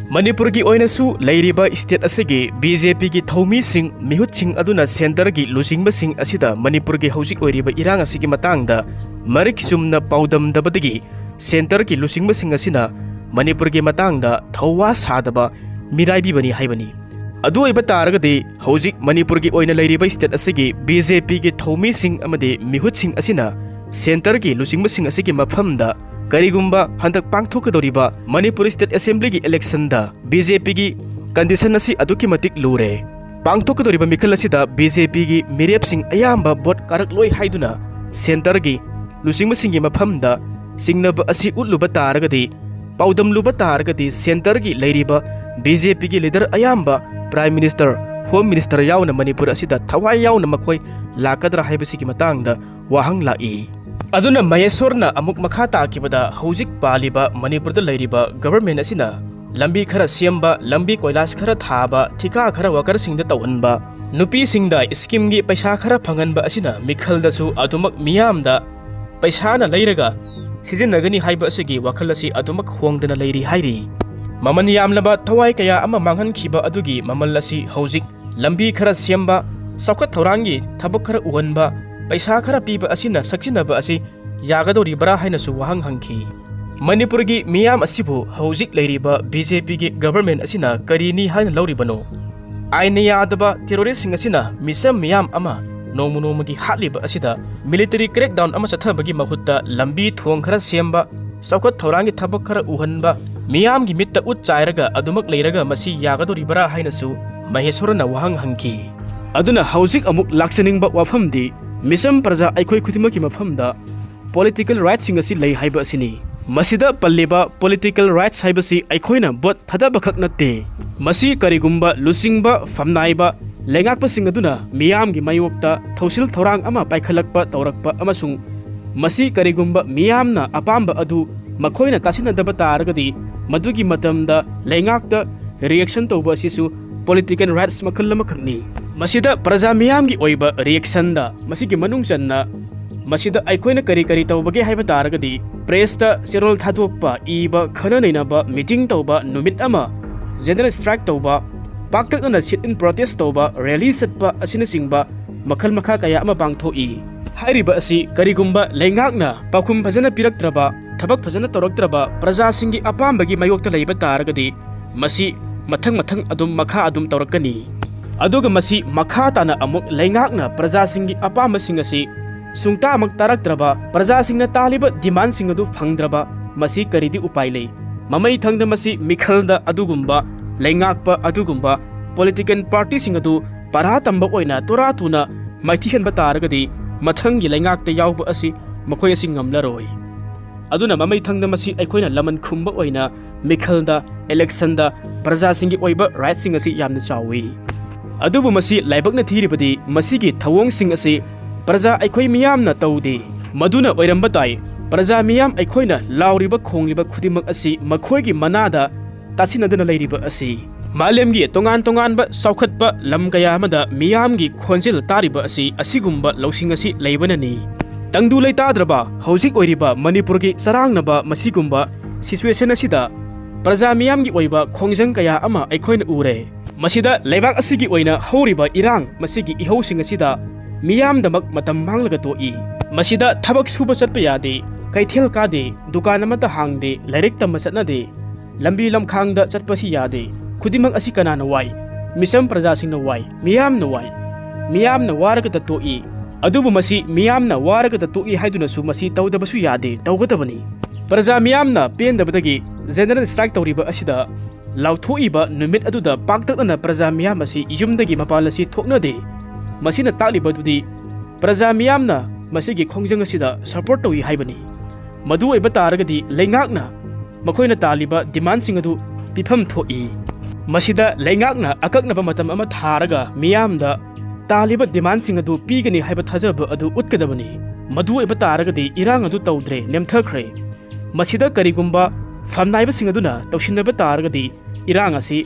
ꯃꯅꯤꯄꯨꯔꯒꯤ ꯑꯣꯏꯅꯁꯨ ꯂꯩꯔꯤꯕ state ꯑꯁꯤꯒꯤ BJPꯒꯤ ꯊꯧꯃꯤꯁꯤꯡ, ꯃꯤꯍꯨꯠꯁꯤꯡ ꯑꯗꯨꯅ centreꯒꯤ ꯂꯨꯆꯤꯡꯕꯁꯤꯡ ꯑꯁꯤꯗ ꯃꯅꯤꯄꯨꯔꯒꯤ ꯍꯧꯖꯤꯛ ꯑꯣꯏꯔꯤꯕ ꯏꯔꯥꯡ ꯑꯁꯤꯒꯤ ꯃꯇꯥꯡꯗ ꯃꯔꯤꯛ ꯆꯨꯝꯅ ꯄꯥꯎꯗꯝꯗꯕꯗꯒꯤ centreꯒꯤ ꯂꯨꯆꯤꯡꯕꯁꯤꯡ ꯑꯁꯤꯅ ꯃꯅꯤꯄꯨꯔꯒꯤ ꯃꯇꯥꯡꯗ ꯊꯧꯋꯥ ꯁꯥꯗꯕ ꯃꯤꯔꯥꯏꯕꯤꯕꯅꯤ ꯍꯥꯏꯕꯅꯤ꯫ ꯑꯗꯨ ꯑꯣꯏꯕ ꯇꯥꯔꯒꯗꯤ ꯍꯧꯖꯤꯛ ꯃꯅꯤꯄꯨꯔꯒꯤ ꯑꯣꯏꯅ ꯂꯩꯔꯤꯕ state ꯑꯁꯤꯒꯤ BJPꯒꯤ ꯊꯧꯃꯤꯁꯤꯡ ꯑꯃꯗꯤ ꯃꯤꯍꯨꯠꯁꯤꯡ ꯑꯁꯤꯅ centreꯒꯤ ꯂꯨꯆꯤꯡꯕꯁꯤꯡ ꯑꯁꯤꯒꯤ ꯃꯐꯝꯗ ꯀꯔꯤꯒꯨꯝꯕ ꯍꯟꯗꯛ ꯄꯥꯡꯊꯣꯛꯀꯗꯧꯔꯤꯕ ꯃꯅꯤꯄꯨꯔ ꯁ꯭ꯇꯦꯠ ꯑꯦꯁꯦꯝꯕ꯭ꯂꯤꯒꯤ ꯏꯂꯦꯛꯁꯟꯗ ꯕꯤ ꯖꯦ ꯄꯤꯒꯤ ꯀꯟꯗꯤꯁꯟ ꯑꯁꯤ ꯑꯗꯨꯛꯀꯤ ꯃꯇꯤꯛ ꯂꯨꯔꯦ꯫ ꯄꯥꯡꯊꯣꯛꯀꯗꯧꯔꯤꯕ ꯃꯤꯈꯜ ꯑꯁꯤꯗ ꯕꯤ ꯖꯦ ꯄꯤꯒꯤ ꯃꯤꯔꯦꯞꯁꯤꯡ ꯑꯌꯥꯝꯕ ꯚꯣꯠ ꯀꯥꯔꯛꯂꯣꯏ ꯍꯥꯏꯗꯨꯅ ꯁꯦꯟꯇꯔꯒꯤ ꯂꯨꯆꯤꯡꯕꯁꯤꯡꯒꯤ ꯃꯐꯝꯗ ꯆꯤꯡꯅꯕ ꯑꯁꯤ ꯎꯠꯂꯨꯕ ꯇꯥꯔꯒꯗꯤ, ꯄꯥꯎꯗꯝꯂꯨꯕ ꯇꯥꯔꯒꯗꯤ, ꯁꯦꯟꯇꯔꯒꯤ ꯂꯩꯔꯤꯕ ꯕꯤ ꯖꯦ ꯄꯤꯒꯤ ꯂꯤꯗꯔ ꯑꯌꯥꯝꯕ, ꯄ꯭ꯔꯥꯏꯝ ꯃꯤꯅꯤꯁꯇꯔ, ꯍꯣꯝ ꯃꯤꯅꯤꯁꯇꯔ ꯌꯥꯎꯅ ꯃꯅꯤꯄꯨꯔ ꯑꯁꯤꯗ ꯊꯋꯥꯏ ꯌꯥꯎꯅ ꯃꯈꯣꯏ ꯂꯥꯛꯀꯗ꯭ꯔꯥ ꯍꯥꯏꯕꯁꯤꯒꯤ ꯃꯇꯥꯡꯗ ꯋꯥꯍꯪ ꯂꯥꯛꯏ꯫ ꯑꯗꯨꯅ ꯃꯍꯦꯁ꯭ꯋꯔꯅ ꯑꯃꯨꯛ ꯃꯈꯥ ꯇꯥꯈꯤꯕꯗ, ꯍꯧꯖꯤꯛ ꯄꯥꯜꯂꯤꯕ ꯃꯅꯤꯄꯨꯔꯗ ꯂꯩꯔꯤꯕ ꯒꯚꯔꯟꯃꯦꯟꯠ ꯑꯁꯤꯅ ꯂꯝꯕꯤ ꯈꯔ ꯁꯦꯝꯕ, ꯂꯝꯕꯤ ꯀꯣꯏꯂꯥꯁ ꯈꯔ ꯊꯥꯕ, ꯊꯤꯀꯥ ꯈꯔ ꯋꯥꯀꯔꯁꯤꯡꯗ ꯇꯧꯍꯟꯕ, ꯅꯨꯄꯤꯁꯤꯡꯗ ꯁ꯭ꯀꯤꯝꯒꯤ ꯄꯩꯁꯥ ꯈꯔ ꯐꯪꯍꯟꯕ ꯑꯁꯤꯅ ꯃꯤꯈꯜꯗꯁꯨ ꯑꯗꯨꯃꯛ ꯃꯤꯌꯥꯝꯗ ꯄꯩꯁꯥꯅ ꯂꯩꯔꯒ ꯁꯤꯖꯤꯟꯅꯒꯅꯤ ꯍꯥꯏꯕ ꯑꯁꯤꯒꯤ ꯋꯥꯈꯜ ꯑꯁꯤ ꯑꯗꯨꯃꯛ ꯍꯣꯡꯗꯅ ꯂꯩꯔꯤ ꯍꯥꯏꯔꯤ꯫ ꯃꯃꯜ ꯌꯥꯝꯂꯕ ꯊꯋꯥꯏ ꯀꯌꯥ ꯑꯃ ꯃꯥꯡꯍꯟꯈꯤꯕ ꯑꯗꯨꯒꯤ ꯃꯃꯜ ꯑꯁꯤ ꯍꯧꯖꯤꯛ ꯂꯝꯕꯤ ꯈꯔ ꯁꯦꯝꯕ, ꯆꯥꯎꯈꯠ ꯊꯧꯔꯥꯡꯒꯤ ꯊꯕꯛ ꯈꯔ ꯎꯍꯟꯕ, ꯄꯩꯁꯥ ꯈꯔ ꯄꯤꯕ ꯑꯁꯤꯅ ꯁꯛꯆꯤꯟꯅꯕ ꯑꯁꯤ ꯌꯥꯒꯗꯧꯔꯤꯕ꯭ꯔꯥ ꯍꯥꯏꯅꯁꯨ ꯋꯥꯍꯪ ꯍꯪꯈꯤ꯫ ꯃꯅꯤꯄꯨꯔꯒꯤ ꯃꯤꯌꯥꯝ ꯑꯁꯤꯕꯨ ꯍꯧꯖꯤꯛ ꯂꯩꯔꯤꯕ ꯕꯤ ꯖꯦ ꯄꯤꯒꯤ ꯒꯚꯔꯟꯃꯦꯟꯠ ꯑꯁꯤꯅ ꯀꯔꯤꯅꯤ ꯍꯥꯏꯅ ꯂꯧꯔꯤꯕꯅꯣ? ꯑꯥꯏꯟꯅ ꯌꯥꯗꯕ ꯇꯦꯔꯣꯔꯤꯁ꯭ꯠꯁꯤꯡ ꯑꯁꯤꯅ ꯃꯤꯆꯝ ꯃꯤꯌꯥꯝ ꯑꯃ ꯅꯣꯡꯃ ꯅꯣꯡꯃꯒꯤ ꯍꯥꯠꯂꯤꯕ ꯑꯁꯤꯗ ꯃꯤꯂꯤꯇꯔꯤ ꯀ꯭ꯔꯦꯛꯗꯥꯎꯟ ꯑꯃ ꯆꯠꯊꯕꯒꯤ ꯃꯍꯨꯠꯇ ꯂꯝꯕꯤ ꯊꯣꯡ ꯈꯔ ꯁꯦꯝꯕ, ꯆꯥꯎꯈꯠ ꯊꯧꯔꯥꯡꯒꯤ ꯊꯕꯛ ꯈꯔ ꯎꯍꯟꯕ, ꯃꯤꯌꯥꯝꯒꯤ ꯃꯤꯠꯇ ꯎꯠ ꯆꯥꯏꯔꯒ ꯑꯗꯨꯃꯛ ꯂꯩꯔꯒ ꯃꯁꯤ ꯌꯥꯒꯗꯧꯔꯤꯕ꯭ꯔꯥ ꯍꯥꯏꯅꯁꯨ ꯃꯍꯦꯁ꯭ꯋꯔꯅ ꯋꯥꯍꯪ ꯍꯪꯈꯤ꯫ ꯑꯗꯨꯅ ꯍꯧꯖꯤꯛ ꯑꯃꯨꯛ ꯂꯥꯛꯆꯅꯤꯡꯕ ꯋꯥꯐꯝꯗꯤ, ꯃꯤꯆꯝ ꯄ꯭ꯔꯖꯥ ꯑꯩꯈꯣꯏ ꯈꯨꯗꯤꯡꯃꯛꯀꯤ ꯃꯐꯝꯗ ꯄꯣꯂꯤꯇꯤꯀꯦꯜ ꯔꯥꯏꯠꯁꯤꯡ ꯑꯁꯤ ꯂꯩ ꯍꯥꯏꯕ ꯑꯁꯤꯅꯤ꯫ ꯃꯁꯤꯗ ꯄꯜꯂꯤꯕ ꯄꯣꯂꯤꯇꯤꯀꯦꯜ ꯔꯥꯏꯠꯁ ꯍꯥꯏꯕꯁꯤ ꯑꯩꯈꯣꯏꯅ ꯚꯣꯠ ꯊꯥꯗꯕ ꯈꯛ ꯅꯠꯇꯦ꯫ ꯃꯁꯤ ꯀꯔꯤꯒꯨꯝꯕ ꯂꯨꯆꯤꯡꯕ ꯐꯝꯅꯥꯏꯕ ꯂꯩꯉꯥꯛꯄꯁꯤꯡ ꯑꯗꯨꯅ ꯃꯤꯌꯥꯝꯒꯤ ꯃꯥꯌꯣꯛꯇ ꯊꯧꯁꯤꯜ ꯊꯧꯔꯥꯡ ꯑꯃ ꯄꯥꯏꯈꯠꯂꯛꯄ ꯇꯧꯔꯛꯄ ꯑꯃꯁꯨꯡ ꯃꯁꯤ ꯀꯔꯤꯒꯨꯝꯕ ꯃꯤꯌꯥꯝꯅ ꯑꯄꯥꯝꯕ ꯑꯗꯨ ꯃꯈꯣꯏꯅ ꯇꯥꯁꯤꯟꯅꯗꯕ ꯇꯥꯔꯒꯗꯤ, ꯃꯗꯨꯒꯤ ꯃꯇꯝꯗ ꯂꯩꯉꯥꯛꯇ ꯔꯤꯑꯦꯛꯁꯟ ꯇꯧꯕ ꯑꯁꯤꯁꯨ ꯄꯣꯂꯤꯇꯤꯀꯦꯜ ꯔꯥꯏꯠꯁ ꯃꯈꯜ ꯑꯃꯈꯛꯅꯤ꯫ ꯃꯁꯤꯗ ꯄ꯭ꯔꯖꯥ ꯃꯤꯌꯥꯝꯒꯤ ꯑꯣꯏꯕ ꯔꯤꯑꯦꯛꯁꯟꯗ ꯃꯁꯤꯒꯤ ꯃꯅꯨꯡ ꯆꯟꯅ ꯃꯁꯤꯗ ꯑꯩꯈꯣꯏꯅ ꯀꯔꯤ ꯀꯔꯤ ꯇꯧꯕꯒꯦ ꯍꯥꯏꯕ ꯇꯥꯔꯒꯗꯤ, ꯄ꯭ꯔꯦꯁꯇ ꯆꯦꯔꯣꯜ ꯊꯥꯗꯣꯛꯄ, ꯏꯕ, ꯈꯟꯅ ꯅꯩꯅꯕ, ꯃꯤꯇꯤꯡ ꯇꯧꯕ, ꯅꯨꯃꯤꯠ ꯑꯃ ꯖꯦꯅꯔꯦꯜ ꯁ꯭ꯇ꯭ꯔꯥꯏꯛ ꯇꯧꯕ, ꯄꯥꯛꯇꯛꯅꯅ ꯁꯤꯠ ꯏꯟ ꯄ꯭ꯔꯣꯇꯦꯁ ꯇꯧꯕ, ꯔꯦꯂꯤ ꯆꯠꯄ ꯑꯁꯤꯅꯆꯤꯡꯕ ꯃꯈꯜ ꯃꯈꯥ ꯀꯌꯥ ꯑꯃ ꯄꯥꯡꯊꯣꯛꯏ꯫ ꯍꯥꯏꯔꯤꯕ ꯑꯁꯤ ꯀꯔꯤꯒꯨꯝꯕ ꯂꯩꯉꯥꯛꯅ ꯄꯥꯎꯈꯨꯝ ꯐꯖꯅ ꯄꯤꯔꯛꯇ꯭ꯔꯕ, ꯊꯕꯛ ꯐꯖꯅ ꯇꯧꯔꯛꯇ꯭ꯔꯕ, ꯄ꯭ꯔꯖꯥꯁꯤꯡꯒꯤ ꯑꯄꯥꯝꯕꯒꯤ ꯃꯥꯌꯣꯛꯇ ꯂꯩꯕ ꯇꯥꯔꯒꯗꯤ, ꯃꯁꯤ ꯃꯊꯪ ꯃꯊꯪ ꯑꯗꯨꯝ ꯃꯈꯥ ꯑꯗꯨꯝ ꯇꯧꯔꯛꯀꯅꯤ꯫ ꯑꯗꯨꯒ ꯃꯁꯤ ꯃꯈꯥ ꯇꯥꯅ ꯑꯃꯨꯛ ꯂꯩꯉꯥꯛꯅ ꯄ꯭ꯔꯖꯥꯁꯤꯡꯒꯤ ꯑꯄꯥꯝꯕꯁꯤꯡ ꯑꯁꯤ ꯁꯨꯡꯇꯥꯃꯛ ꯇꯥꯔꯛꯇ꯭ꯔꯕ, ꯄ꯭ꯔꯖꯥꯁꯤꯡꯅ ꯇꯥꯜꯂꯤꯕ ꯗꯤꯃꯥꯟꯁꯤꯡ ꯑꯗꯨ ꯐꯪꯗ꯭ꯔꯕ, ꯃꯁꯤ ꯀꯔꯤꯗꯤ ꯎꯄꯥꯏ ꯂꯩ? ꯃꯃꯩ ꯊꯪꯗ ꯃꯁꯤ ꯃꯤꯈꯜꯗ ꯑꯗꯨꯒꯨꯝꯕ, ꯂꯩꯉꯥꯛꯄ ꯑꯗꯨꯒꯨꯝꯕ, ꯄꯣꯂꯤꯇꯤꯀꯦꯜ ꯄꯥꯔꯇꯤꯁꯤꯡ ꯑꯗꯨ ꯄꯔꯥ ꯇꯝꯕ ꯑꯣꯏꯅ ꯇꯣꯔꯥ ꯇꯨꯅ ꯃꯥꯏꯊꯤꯍꯟꯕ ꯇꯥꯔꯒꯗꯤ, ꯃꯊꯪꯒꯤ ꯂꯩꯉꯥꯛꯇ ꯌꯥꯎꯕ ꯑꯁꯤ ꯃꯈꯣꯏ ꯑꯁꯤ ꯉꯝꯂꯔꯣꯏ꯫ ꯑꯗꯨꯅ ꯃꯃꯩ ꯊꯪꯗ ꯃꯁꯤ ꯑꯩꯈꯣꯏꯅ ꯂꯃꯟ ꯈꯨꯝꯕ ꯑꯣꯏꯅ ꯃꯤꯈꯜꯗ, ꯏꯂꯦꯛꯁꯟꯗ ꯄ꯭ꯔꯖꯥꯁꯤꯡꯒꯤ ꯑꯣꯏꯕ ꯔꯥꯏꯠꯁꯤꯡ ꯑꯁꯤ ꯌꯥꯝꯅ ꯆꯥꯎꯏ꯫ ꯑꯗꯨꯕꯨ ꯃꯁꯤ ꯂꯥꯏꯕꯛꯅ ꯊꯤꯔꯤꯕꯗꯤ, ꯃꯁꯤꯒꯤ ꯊꯧꯑꯣꯡꯁꯤꯡ ꯑꯁꯤ ꯄ꯭ꯔꯖꯥ ꯑꯩꯈꯣꯏ ꯃꯤꯌꯥꯝꯅ ꯇꯧꯗꯦ꯫ ꯃꯗꯨꯅ ꯑꯣꯏꯔꯝꯕ ꯇꯥꯏ, ꯄ꯭ꯔꯖꯥ ꯃꯤꯌꯥꯝ ꯑꯩꯈꯣꯏꯅ ꯂꯥꯎꯔꯤꯕ ꯈꯣꯡꯂꯤꯕ ꯈꯨꯗꯤꯡꯃꯛ ꯑꯁꯤ ꯃꯈꯣꯏꯒꯤ ꯃꯅꯥꯗ ꯇꯥꯁꯤꯟꯅꯗꯨꯅ ꯂꯩꯔꯤꯕ ꯑꯁꯤ꯫ ꯃꯥꯂꯦꯝꯒꯤ ꯇꯣꯉꯥꯟ ꯇꯣꯉꯥꯟꯕ ꯆꯥꯎꯈꯠꯄ ꯂꯝ ꯀꯌꯥ ꯑꯃꯗ ꯃꯤꯌꯥꯝꯒꯤ ꯈꯣꯟꯖꯦꯜ ꯇꯥꯔꯤꯕ ꯑꯁꯤ ꯑꯁꯤꯒꯨꯝꯕ ꯂꯧꯁꯤꯡ ꯑꯁꯤ ꯂꯩꯕꯅꯅꯤ꯫ ꯇꯪꯗꯨ ꯂꯩꯇꯥꯗ꯭ꯔꯕ ꯍꯧꯖꯤꯛ ꯑꯣꯏꯔꯤꯕ ꯃꯅꯤꯄꯨꯔꯒꯤ ꯆꯔꯥꯡꯅꯕ ꯃꯁꯤꯒꯨꯝꯕ ꯁꯤꯆꯨꯋꯦꯁꯟ ꯑꯁꯤꯗ ꯄ꯭ꯔꯖꯥ ꯃꯤꯌꯥꯝꯒꯤ ꯑꯣꯏꯕ ꯈꯣꯡꯖꯪ ꯀꯌꯥ ꯑꯃ ꯑꯩꯈꯣꯏꯅ ꯎꯔꯦ꯫ ꯃꯁꯤꯗ ꯂꯩꯕꯥꯛ ꯑꯁꯤꯒꯤ ꯑꯣꯏꯅ ꯍꯧꯔꯤꯕ ꯏꯔꯥꯡ, ꯃꯁꯤꯒꯤ ꯏꯍꯧꯁꯤꯡ ꯑꯁꯤꯗ ꯃꯤꯌꯥꯝꯗꯃꯛ ꯃꯇꯝ ꯃꯥꯡꯂꯒ ꯇꯣꯛꯏ꯫ ꯃꯁꯤꯗ ꯊꯕꯛ ꯁꯨꯕ ꯆꯠꯄ ꯌꯥꯗꯦ, ꯀꯩꯊꯦꯜ ꯀꯥꯗꯦ, ꯗꯨꯀꯥꯟ ꯑꯃꯠꯇ ꯍꯥꯡꯗꯦ, ꯂꯥꯏꯔꯤꯛ ꯇꯝꯕ ꯆꯠꯅꯗꯦ, ꯂꯝꯕꯤ ꯂꯝꯈꯥꯡꯗ ꯆꯠꯄꯁꯤ ꯌꯥꯗꯦ꯫ ꯈꯨꯗꯤꯡꯃꯛ ꯑꯁꯤ ꯀꯅꯥꯅ ꯋꯥꯏ? ꯃꯤꯆꯝ ꯄ꯭ꯔꯖꯥꯁꯤꯡꯅ ꯋꯥꯏ, ꯃꯤꯌꯥꯝꯅ ꯋꯥꯏ꯫ ꯃꯤꯌꯥꯝꯅ ꯋꯥꯔꯒꯗ ꯇꯣꯛꯏ꯫ ꯑꯗꯨꯕꯨ ꯃꯁꯤ ꯃꯤꯌꯥꯝꯅ ꯋꯥꯔꯒꯗ ꯇꯣꯛꯏ ꯍꯥꯏꯗꯨꯅꯁꯨ ꯃꯁꯤ ꯇꯧꯗꯕꯁꯨ ꯌꯥꯗꯦ, ꯇꯧꯒꯗꯕꯅꯤ꯫ ꯄ꯭ꯔꯖꯥ ꯃꯤꯌꯥꯝꯅ ꯄꯦꯟꯗꯕꯗꯒꯤ ꯖꯦꯅꯔꯦꯜ ꯁ꯭ꯇ꯭ꯔꯥꯏꯛ ꯇꯧꯔꯤꯕ ꯑꯁꯤꯗ ꯂꯥꯎꯊꯣꯛꯏꯕ ꯅꯨꯃꯤꯠ ꯑꯗꯨꯗ ꯄꯥꯛꯇꯛꯅꯅ ꯄ꯭ꯔꯖꯥ ꯃꯤꯌꯥꯝ ꯑꯁꯤ ꯌꯨꯝꯗꯒꯤ ꯃꯄꯥꯟ ꯑꯁꯤ ꯊꯣꯛꯅꯗꯦ꯫ ꯃꯁꯤꯅ ꯇꯥꯛꯂꯤꯕꯗꯨꯗꯤ ꯄ꯭ꯔꯖꯥ ꯃꯤꯌꯥꯝꯅ ꯃꯁꯤꯒꯤ ꯈꯣꯡꯖꯪ ꯑꯁꯤꯗ ꯁꯄꯣꯔꯠ ꯇꯧꯏ ꯍꯥꯏꯕꯅꯤ꯫ ꯃꯗꯨ ꯑꯣꯏꯕ ꯇꯥꯔꯒꯗꯤ ꯂꯩꯉꯥꯛꯅ ꯃꯈꯣꯏꯅ ꯇꯥꯜꯂꯤꯕ ꯗꯤꯃꯥꯟꯁꯤꯡ ꯑꯗꯨ ꯄꯤꯐꯝ ꯊꯣꯛꯏ꯫ ꯃꯁꯤꯗ ꯂꯩꯉꯥꯛꯅ ꯑꯀꯛꯅꯕ ꯃꯇꯝ ꯑꯃ ꯊꯥꯔꯒ ꯃꯤꯌꯥꯝꯗ ꯇꯥꯜꯂꯤꯕ ꯗꯤꯃꯥꯟꯁꯤꯡ ꯑꯗꯨ ꯄꯤꯒꯅꯤ ꯍꯥꯏꯕ ꯊꯥꯖꯕ ꯑꯗꯨ ꯎꯠꯀꯗꯕꯅꯤ꯫ ꯃꯗꯨ ꯑꯣꯏꯕ ꯇꯥꯔꯒꯗꯤ ꯏꯔꯥꯡ ꯑꯗꯨ ꯇꯧꯗ꯭ꯔꯦ, ꯅꯦꯝꯊꯈ꯭ꯔꯦ꯫ ꯃꯁꯤꯗ ꯀꯔꯤꯒꯨꯝꯕ ꯐꯝꯅꯥꯏꯕꯁꯤꯡ ꯑꯗꯨꯅ ꯇꯧꯁꯤꯟꯅꯕ ꯇꯥꯔꯒꯗꯤ ꯏꯔꯥꯡ ꯑꯁꯤ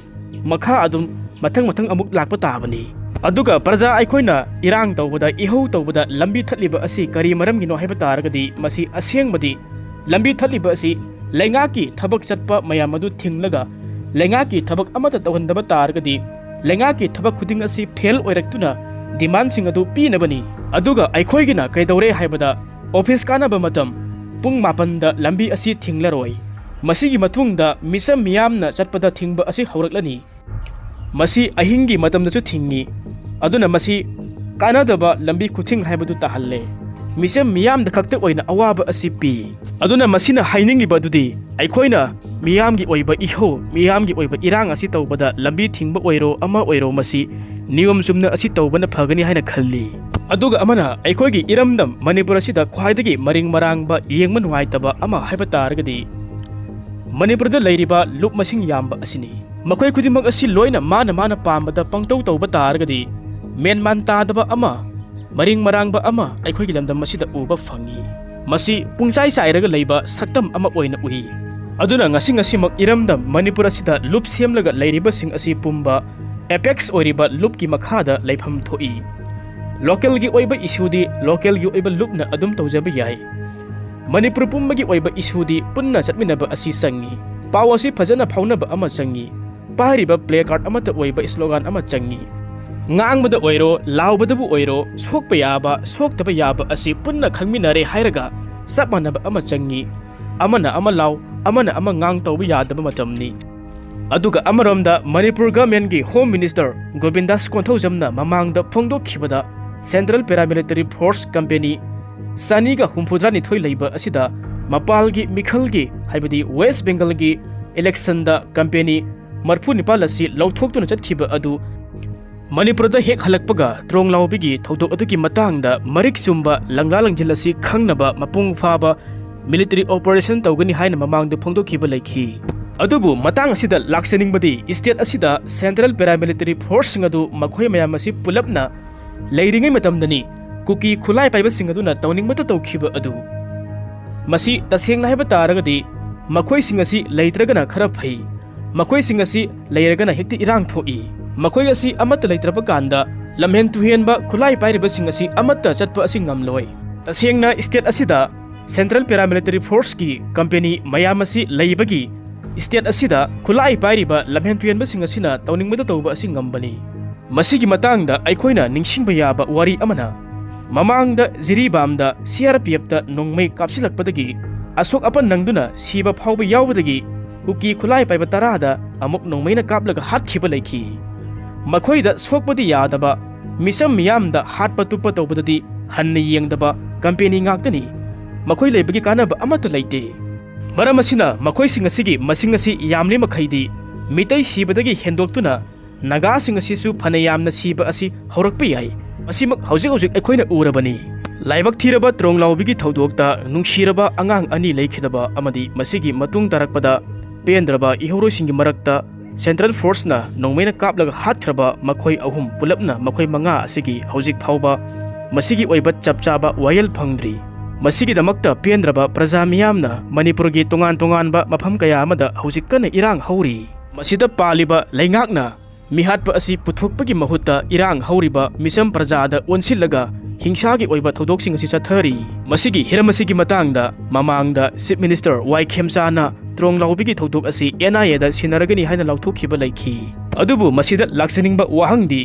ꯃꯈꯥ ꯑꯗꯨꯝ ꯃꯊꯪ ꯃꯊꯪ ꯑꯃꯨꯛ ꯂꯥꯛꯄ ꯇꯥꯕꯅꯤ꯫ ꯑꯗꯨꯒ ꯄ꯭ꯔꯖꯥ ꯑꯩꯈꯣꯏꯅ ꯏꯔꯥꯡ ꯇꯧꯕꯗ, ꯏꯍꯧ ꯇꯧꯕꯗ ꯂꯝꯕꯤ ꯊꯠꯂꯤꯕ ꯑꯁꯤ ꯀꯔꯤ ꯃꯔꯝꯒꯤꯅꯣ ꯍꯥꯏꯕ ꯇꯥꯔꯒꯗꯤ, ꯃꯁꯤ ꯑꯁꯦꯡꯕꯗꯤ ꯂꯝꯕꯤ ꯊꯠꯂꯤꯕ ꯑꯁꯤ ꯂꯩꯉꯥꯛꯀꯤ ꯊꯕꯛ ꯆꯠꯄ ꯃꯌꯥꯝ ꯑꯗꯨ ꯊꯤꯡꯂꯒ ꯂꯩꯉꯥꯛꯀꯤ ꯊꯕꯛ ꯑꯃꯠꯇ ꯇꯧꯍꯟꯗꯕ ꯇꯥꯔꯒꯗꯤ ꯂꯩꯉꯥꯛꯀꯤ ꯊꯕꯛ ꯈꯨꯗꯤꯡ ꯑꯁꯤ ꯐꯦꯜ ꯑꯣꯏꯔꯛꯇꯨꯅ ꯗꯤꯃꯥꯟꯁꯤꯡ ꯑꯗꯨ ꯄꯤꯅꯕꯅꯤ꯫ ꯑꯗꯨꯒ ꯑꯩꯈꯣꯏꯒꯤꯅ ꯀꯩꯗꯧꯔꯦ ꯍꯥꯏꯕꯗ, ꯑꯣꯐꯤꯁ ꯀꯥꯅꯕ ꯃꯇꯝ ꯄꯨꯡ ꯃꯥꯄꯟꯗ ꯂꯝꯕꯤ ꯑꯁꯤ ꯊꯤꯡꯂꯔꯣꯏ꯫ ꯃꯁꯤꯒꯤ ꯃꯇꯨꯡꯗ ꯃꯤꯆꯝ ꯃꯤꯌꯥꯝꯅ ꯆꯠꯄꯗ ꯊꯤꯡꯕ ꯑꯁꯤ ꯍꯧꯔꯛꯂꯅꯤ꯫ ꯃꯁꯤ ꯑꯍꯤꯡꯒꯤ ꯃꯇꯝꯗꯁꯨ ꯊꯤꯡꯏ꯫ ꯑꯗꯨꯅ ꯃꯁꯤ ꯀꯥꯟꯅꯗꯕ ꯂꯝꯕꯤ ꯈꯨꯊꯤꯡ ꯍꯥꯏꯕꯗꯨ ꯇꯥꯍꯜꯂꯦ꯫ ꯃꯤꯆꯝ ꯃꯤꯌꯥꯝꯗ ꯈꯛꯇ ꯑꯣꯏꯅ ꯑꯋꯥꯕ ꯑꯁꯤ ꯄꯤ꯫ ꯑꯗꯨꯅ ꯃꯁꯤꯅ ꯍꯥꯏꯅꯤꯡꯂꯤꯕ ꯑꯗꯨꯗꯤ, ꯑꯩꯈꯣꯏꯅ ꯃꯤꯌꯥꯝꯒꯤ ꯑꯣꯏꯕ ꯏꯍꯧ, ꯃꯤꯌꯥꯝꯒꯤ ꯑꯣꯏꯕ ꯏꯔꯥꯡ ꯑꯁꯤ ꯇꯧꯕꯗ ꯂꯝꯕꯤ ꯊꯤꯡꯕ ꯑꯣꯏꯔꯣ, ꯑꯃ ꯑꯣꯏꯔꯣ, ꯃꯁꯤ ꯅꯤꯌꯣꯝ ꯆꯨꯝꯅ ꯑꯁꯤ ꯇꯧꯕꯅ ꯐꯒꯅꯤ ꯍꯥꯏꯅ ꯈꯜꯂꯤ꯫ ꯑꯗꯨꯒ ꯑꯃꯅ, ꯑꯩꯈꯣꯏꯒꯤ ꯏꯔꯝꯗꯝ ꯃꯅꯤꯄꯨꯔ ꯑꯁꯤꯗ ꯈ꯭ꯋꯥꯏꯗꯒꯤ ꯃꯔꯤꯡ ꯃꯔꯥꯡꯕ, ꯌꯦꯡꯕ ꯅꯨꯡꯉꯥꯏꯇꯕ ꯑꯃ ꯍꯥꯏꯕ ꯇꯥꯔꯒꯗꯤ, ꯃꯅꯤꯄꯨꯔꯗ ꯂꯩꯔꯤꯕ ꯂꯨꯞ ꯃꯁꯤꯡ ꯌꯥꯝꯕ ꯑꯁꯤꯅꯤ꯫ ꯃꯈꯣꯏ ꯈꯨꯗꯤꯡꯃꯛ ꯑꯁꯤ ꯂꯣꯏꯅ ꯃꯥꯅ ꯃꯥꯅ ꯄꯥꯝꯕꯗ ꯄꯪꯇꯧ ꯇꯧꯕ ꯇꯥꯔꯒꯗꯤ, ꯃꯦꯟꯃꯥꯟ ꯇꯥꯗꯕ ꯑꯃ, ꯃꯔꯤꯡ ꯃꯔꯥꯡꯕ ꯑꯃ ꯑꯩꯈꯣꯏꯒꯤ ꯂꯝꯗꯝ ꯑꯁꯤꯗ ꯎꯕ ꯐꯪꯏ꯫ ꯃꯁꯤ ꯄꯨꯡꯆꯥꯏ ꯆꯥꯏꯔꯒ ꯂꯩꯕ ꯁꯛꯇꯝ ꯑꯃ ꯑꯣꯏꯅ ꯎꯏ꯫ ꯑꯗꯨꯅ ꯉꯁꯤ ꯉꯁꯤꯃꯛ ꯏꯔꯝꯗꯝ ꯃꯅꯤꯄꯨꯔ ꯑꯁꯤꯗ ꯂꯨꯞ ꯁꯦꯝꯂꯒ ꯂꯩꯔꯤꯕꯁꯤꯡ ꯑꯁꯤ ꯄꯨꯝꯕ ꯑꯦꯄꯦꯛꯁ ꯑꯣꯏꯔꯤꯕ ꯂꯨꯞꯀꯤ ꯃꯈꯥꯗ ꯂꯩꯐꯝ ꯊꯣꯛꯏ꯫ ꯂꯣꯀꯦꯜꯒꯤ ꯑꯣꯏꯕ ꯏꯁꯨꯗꯤ ꯂꯣꯀꯦꯜꯒꯤ ꯑꯣꯏꯕ ꯂꯨꯞꯅ ꯑꯗꯨꯝ ꯇꯧꯖꯕ ꯌꯥꯏ꯫ ꯃꯅꯤꯄꯨꯔ ꯄꯨꯝꯕꯒꯤ ꯑꯣꯏꯕ ꯏꯁꯨꯗꯤ ꯄꯨꯟꯅ ꯆꯠꯃꯤꯟꯅꯕ ꯑꯁꯤ ꯆꯪꯏ꯫ ꯄꯥꯎ ꯑꯁꯤ ꯐꯖꯅ ꯐꯥꯎꯅꯕ ꯑꯃ ꯆꯪꯏ꯫ ꯄꯥꯏꯔꯤꯕ ꯄ꯭ꯂꯦ ꯀꯥꯔꯗ ꯑꯃꯠꯇ ꯑꯣꯏꯕ ꯁ꯭ꯂꯣꯒꯥꯟ ꯑꯃ ꯆꯪꯏ꯫ ꯉꯥꯡꯕꯗ ꯑꯣꯏꯔꯣ, ꯂꯥꯎꯕꯗꯕꯨ ꯑꯣꯏꯔꯣ, ꯁꯣꯛꯄ ꯌꯥꯕ, ꯁꯣꯛꯇꯕ ꯌꯥꯕ ꯑꯁꯤ ꯄꯨꯟꯅ ꯈꯪꯃꯤꯟꯅꯔꯦ ꯍꯥꯏꯔꯒ ꯆꯞ ꯃꯥꯟꯅꯕ ꯑꯃ ꯆꯪꯏ꯫ ꯑꯃꯅ ꯑꯃ ꯂꯥꯎ, ꯑꯃꯅ ꯑꯃ ꯉꯥꯡ ꯇꯧꯕ ꯌꯥꯗꯕ ꯃꯇꯝꯅꯤ꯫ ꯑꯗꯨꯒ ꯑꯃꯔꯣꯝꯗ ꯃꯅꯤꯄꯨꯔ ꯒꯚꯔꯟꯃꯦꯟꯠꯀꯤ ꯍꯣꯝ ꯃꯤꯅꯤꯁꯇꯔ ꯒꯣꯕꯤꯟꯗꯥꯁ ꯀꯣꯟꯊꯧꯖꯝꯅ ꯃꯃꯥꯡꯗ ꯐꯣꯡꯗꯣꯛꯈꯤꯕꯗ, ꯁꯦꯟꯇ꯭ꯔꯦꯜ ꯄꯦꯔꯥꯃꯤꯂꯤꯇꯔꯤ ꯐꯣꯔꯁ ꯀꯝꯄꯦꯅꯤ ꯆꯅꯤꯒ ꯍꯨꯝꯐꯨꯇꯔꯥꯅꯤꯊꯣꯏ ꯂꯩꯕ ꯑꯁꯤꯗ ꯃꯄꯥꯜꯒꯤ ꯃꯤꯈꯜꯒꯤ, ꯍꯥꯏꯕꯗꯤ ꯋꯦꯁ ꯕꯦꯡꯒꯜꯒꯤ ꯏꯂꯦꯛꯁꯟꯗ ꯀꯝꯄꯦꯅꯤ ꯃꯔꯐꯨ ꯅꯤꯄꯥꯜ ꯑꯁꯤ ꯂꯧꯊꯣꯛꯇꯨꯅ ꯆꯠꯈꯤꯕ ꯑꯗꯨ ꯃꯅꯤꯄꯨꯔꯗ ꯍꯦꯛ ꯍꯜꯂꯛꯄꯒ ꯇ꯭ꯔꯣꯡ ꯂꯥꯎꯕꯤꯒꯤ ꯊꯧꯗꯣꯛ ꯑꯗꯨꯒꯤ ꯃꯇꯥꯡꯗ ꯃꯔꯤꯛ ꯆꯨꯝꯕ ꯂꯪꯂꯥ ꯂꯪꯖꯤꯜ ꯑꯁꯤ ꯈꯪꯅꯕ ꯃꯄꯨꯡ ꯐꯥꯕ ꯃꯤꯂꯤꯇꯔꯤ ꯑꯣꯄꯔꯦꯁꯟ ꯇꯧꯒꯅꯤ ꯍꯥꯏꯅ ꯃꯃꯥꯡꯗ ꯐꯣꯡꯗꯣꯛꯈꯤꯕ ꯂꯩꯈꯤ꯫ ꯑꯗꯨꯕꯨ ꯃꯇꯥꯡ ꯑꯁꯤꯗ ꯂꯥꯛꯆꯅꯤꯡꯕꯗꯤ, ꯁ꯭ꯇꯦꯠ ꯑꯁꯤꯗ ꯁꯦꯟꯇ꯭ꯔꯦꯜ ꯄꯦꯔꯥꯃꯤꯂꯤꯇꯔꯤ ꯐꯣꯔꯁꯁꯤꯡ ꯑꯗꯨ ꯃꯈꯣꯏ ꯃꯌꯥꯝ ꯑꯁꯤ ꯄꯨꯂꯞꯅ ꯂꯩꯔꯤꯉꯩ ꯃꯇꯝꯗꯅꯤ ꯀꯨꯀꯤ ꯈꯨꯠꯂꯥꯏ ꯄꯥꯏꯕꯁꯤꯡ ꯑꯗꯨꯅ ꯇꯧꯅꯤꯡꯕꯇ ꯇꯧꯈꯤꯕ ꯑꯗꯨ꯫ ꯃꯁꯤ ꯇꯁꯦꯡꯅ ꯍꯥꯏꯕ ꯇꯥꯔꯒꯗꯤ ꯃꯈꯣꯏꯁꯤꯡ ꯑꯁꯤ ꯂꯩꯇ꯭ꯔꯒꯅ ꯈꯔ ꯐꯩ꯫ ꯃꯈꯣꯏꯁꯤꯡ ꯑꯁꯤ ꯂꯩꯔꯒꯅ ꯍꯦꯛꯇ ꯏꯔꯥꯡ ꯊꯣꯛꯏ꯫ ꯃꯈꯣꯏ ꯑꯁꯤ ꯑꯃꯠꯇ ꯂꯩꯇ꯭ꯔꯕ ꯀꯥꯟꯗ ꯂꯝꯍꯦꯟ ꯇꯨꯍꯦꯟꯕ ꯈꯨꯠꯂꯥꯏ ꯄꯥꯏꯔꯤꯕꯁꯤꯡ ꯑꯁꯤ ꯑꯃꯠꯇ ꯆꯠꯄ ꯑꯁꯤ ꯉꯝꯂꯣꯏ꯫ ꯇꯁꯦꯡꯅ ꯁ꯭ꯇꯦꯠ ꯑꯁꯤꯗ ꯁꯦꯟꯇ꯭ꯔꯦꯜ ꯄꯦꯔꯥꯃꯤꯂꯤꯇꯔꯤ ꯐꯣꯔꯁꯀꯤ ꯀꯝꯄꯦꯅꯤ ꯃꯌꯥꯝ ꯑꯁꯤ ꯂꯩꯕꯒꯤ ꯁ꯭ꯇꯦꯠ ꯑꯁꯤꯗ ꯈꯨꯠꯂꯥꯏ ꯄꯥꯏꯔꯤꯕ ꯂꯝꯍꯦꯟ ꯇꯨꯍꯦꯟꯕꯁꯤꯡ ꯑꯁꯤꯅ ꯇꯧꯅꯤꯡꯕꯗ ꯇꯧꯕ ꯑꯁꯤ ꯉꯝꯕꯅꯤ꯫ ꯃꯁꯤꯒꯤ ꯃꯇꯥꯡꯗ ꯑꯩꯈꯣꯏꯅ ꯅꯤꯡꯁꯤꯡꯕ ꯌꯥꯕ ꯋꯥꯔꯤ ꯑꯃꯅ, ꯃꯃꯥꯡꯗ ꯖꯤꯔꯤꯕꯥꯝꯗ ꯁꯤ ꯑꯥꯔ ꯄꯤ ꯑꯦꯐꯇ ꯅꯣꯡꯃꯩ ꯀꯥꯞꯁꯤꯜꯂꯛꯄꯗꯒꯤ ꯑꯁꯣꯛ ꯑꯄꯟ ꯅꯪꯗꯨꯅ ꯁꯤꯕ ꯐꯥꯎꯕ ꯌꯥꯎꯕꯗꯒꯤ ꯀꯨꯀꯤ ꯈꯨꯠꯂꯥꯏ ꯄꯥꯏꯕ ꯇꯔꯥꯗ ꯑꯃꯨꯛ ꯅꯣꯡꯃꯩꯅ ꯀꯥꯞꯂꯒ ꯍꯥꯠꯈꯤꯕ ꯂꯩꯈꯤ꯫ ꯃꯈꯣꯏꯗ ꯁꯣꯛꯄꯗꯤ ꯌꯥꯗꯕ, ꯃꯤꯆꯝ ꯃꯤꯌꯥꯝꯗ ꯍꯥꯠꯄ ꯇꯨꯞꯄ ꯇꯧꯕꯗꯗꯤ ꯍꯟꯅ ꯌꯦꯡꯗꯕ, ꯀꯝꯄꯦꯅꯤ ꯉꯥꯛꯇꯅꯤ꯫ ꯃꯈꯣꯏ ꯂꯩꯕꯒꯤ ꯀꯥꯟꯅꯕ ꯑꯃꯠꯇ ꯂꯩꯇꯦ꯫ ꯃꯔꯝ ꯑꯁꯤꯅ ꯃꯈꯣꯏꯁꯤꯡ ꯑꯁꯤꯒꯤ ꯃꯁꯤꯡ ꯑꯁꯤ ꯌꯥꯝꯂꯤ ꯃꯈꯩꯗꯤ ꯃꯤꯇꯩ ꯁꯤꯕꯗꯒꯤ ꯍꯦꯟꯗꯣꯛꯇꯨꯅ ꯅꯥꯒꯥꯁꯤꯡ ꯑꯁꯤꯁꯨ ꯐꯅ ꯌꯥꯝꯅ ꯁꯤꯕ ꯑꯁꯤ ꯍꯧꯔꯛꯄ ꯌꯥꯏ꯫ ꯃꯁꯤꯃꯛ ꯍꯧꯖꯤꯛ ꯍꯧꯖꯤꯛ ꯑꯩꯈꯣꯏꯅ ꯎꯔꯕꯅꯤ꯫ ꯂꯥꯏꯕꯛ ꯊꯤꯔꯕ ꯇ꯭ꯔꯣꯡꯂꯥꯎꯕꯤꯒꯤ ꯊꯧꯗꯣꯛꯇ ꯅꯨꯡꯁꯤꯔꯕ ꯑꯉꯥꯡ ꯑꯅꯤ ꯂꯩꯈꯤꯗꯕ ꯑꯃꯗꯤ ꯃꯁꯤꯒꯤ ꯃꯇꯨꯡ ꯇꯥꯔꯛꯄꯗ ꯄꯦꯟꯗ꯭ꯔꯕ ꯏꯍꯧꯔꯣꯏꯁꯤꯡꯒꯤ ꯃꯔꯛꯇ ꯁꯦꯟꯇ꯭ꯔꯦꯜ ꯐꯣꯔꯁꯅ ꯅꯣꯡꯃꯩꯅ ꯀꯥꯞꯂꯒ ꯍꯥꯠꯈ꯭ꯔꯕ ꯃꯈꯣꯏ ꯑꯍꯨꯝ ꯄꯨꯂꯞꯅ ꯃꯈꯣꯏ ꯃꯉꯥ ꯑꯁꯤꯒꯤ ꯍꯧꯖꯤꯛ ꯐꯥꯎꯕ ꯃꯁꯤꯒꯤ ꯑꯣꯏꯕ ꯆꯞ ꯆꯥꯕ ꯋꯥꯌꯦꯜ ꯐꯪꯗ꯭ꯔꯤ꯫ ꯃꯁꯤꯒꯤꯗꯃꯛꯇ ꯄꯦꯟꯗ꯭ꯔꯕ ꯄ꯭ꯔꯖꯥ ꯃꯤꯌꯥꯝꯅ ꯃꯅꯤꯄꯨꯔꯒꯤ ꯇꯣꯉꯥꯟ ꯇꯣꯉꯥꯟꯕ ꯃꯐꯝ ꯀꯌꯥ ꯑꯃꯗ ꯍꯧꯖꯤꯛ ꯀꯟꯅ ꯏꯔꯥꯡ ꯍꯧꯔꯤ꯫ ꯃꯁꯤꯗ ꯄꯥꯜꯂꯤꯕ ꯂꯩꯉꯥꯛꯅ ꯃꯤꯍꯥꯠꯄ ꯑꯁꯤ ꯄꯨꯊꯣꯛꯄꯒꯤ ꯃꯍꯨꯠꯇ ꯏꯔꯥꯡ ꯍꯧꯔꯤꯕ ꯃꯤꯆꯝ ꯄ꯭ꯔꯖꯥꯗ ꯑꯣꯟꯁꯤꯜꯂꯒ ꯍꯤꯡꯁꯥꯒꯤ ꯑꯣꯏꯕ ꯊꯧꯗꯣꯛꯁꯤꯡ ꯑꯁꯤ ꯆꯠꯊꯔꯤ꯫ ꯃꯁꯤꯒꯤ ꯍꯤꯔꯝ ꯑꯁꯤꯒꯤ ꯃꯇꯥꯡꯗ ꯃꯃꯥꯡꯗ ꯆꯤꯐ ꯃꯤꯅꯤꯁꯇꯔ ꯋꯥꯏ ꯈꯦꯝꯆꯥꯅ ꯇ꯭ꯔꯣꯡꯂꯥꯎꯕꯤꯒꯤ ꯊꯧꯗꯣꯛ ꯑꯁꯤ ꯑꯦꯟ ꯑꯥꯏ ꯑꯦꯗ ꯁꯤꯟꯅꯔꯒꯅꯤ ꯍꯥꯏꯅ ꯂꯥꯎꯊꯣꯛꯈꯤꯕ ꯂꯩꯈꯤ꯫ ꯑꯗꯨꯕꯨ ꯃꯁꯤꯗ ꯂꯥꯛꯆꯅꯤꯡꯕ ꯋꯥꯍꯪꯗꯤ,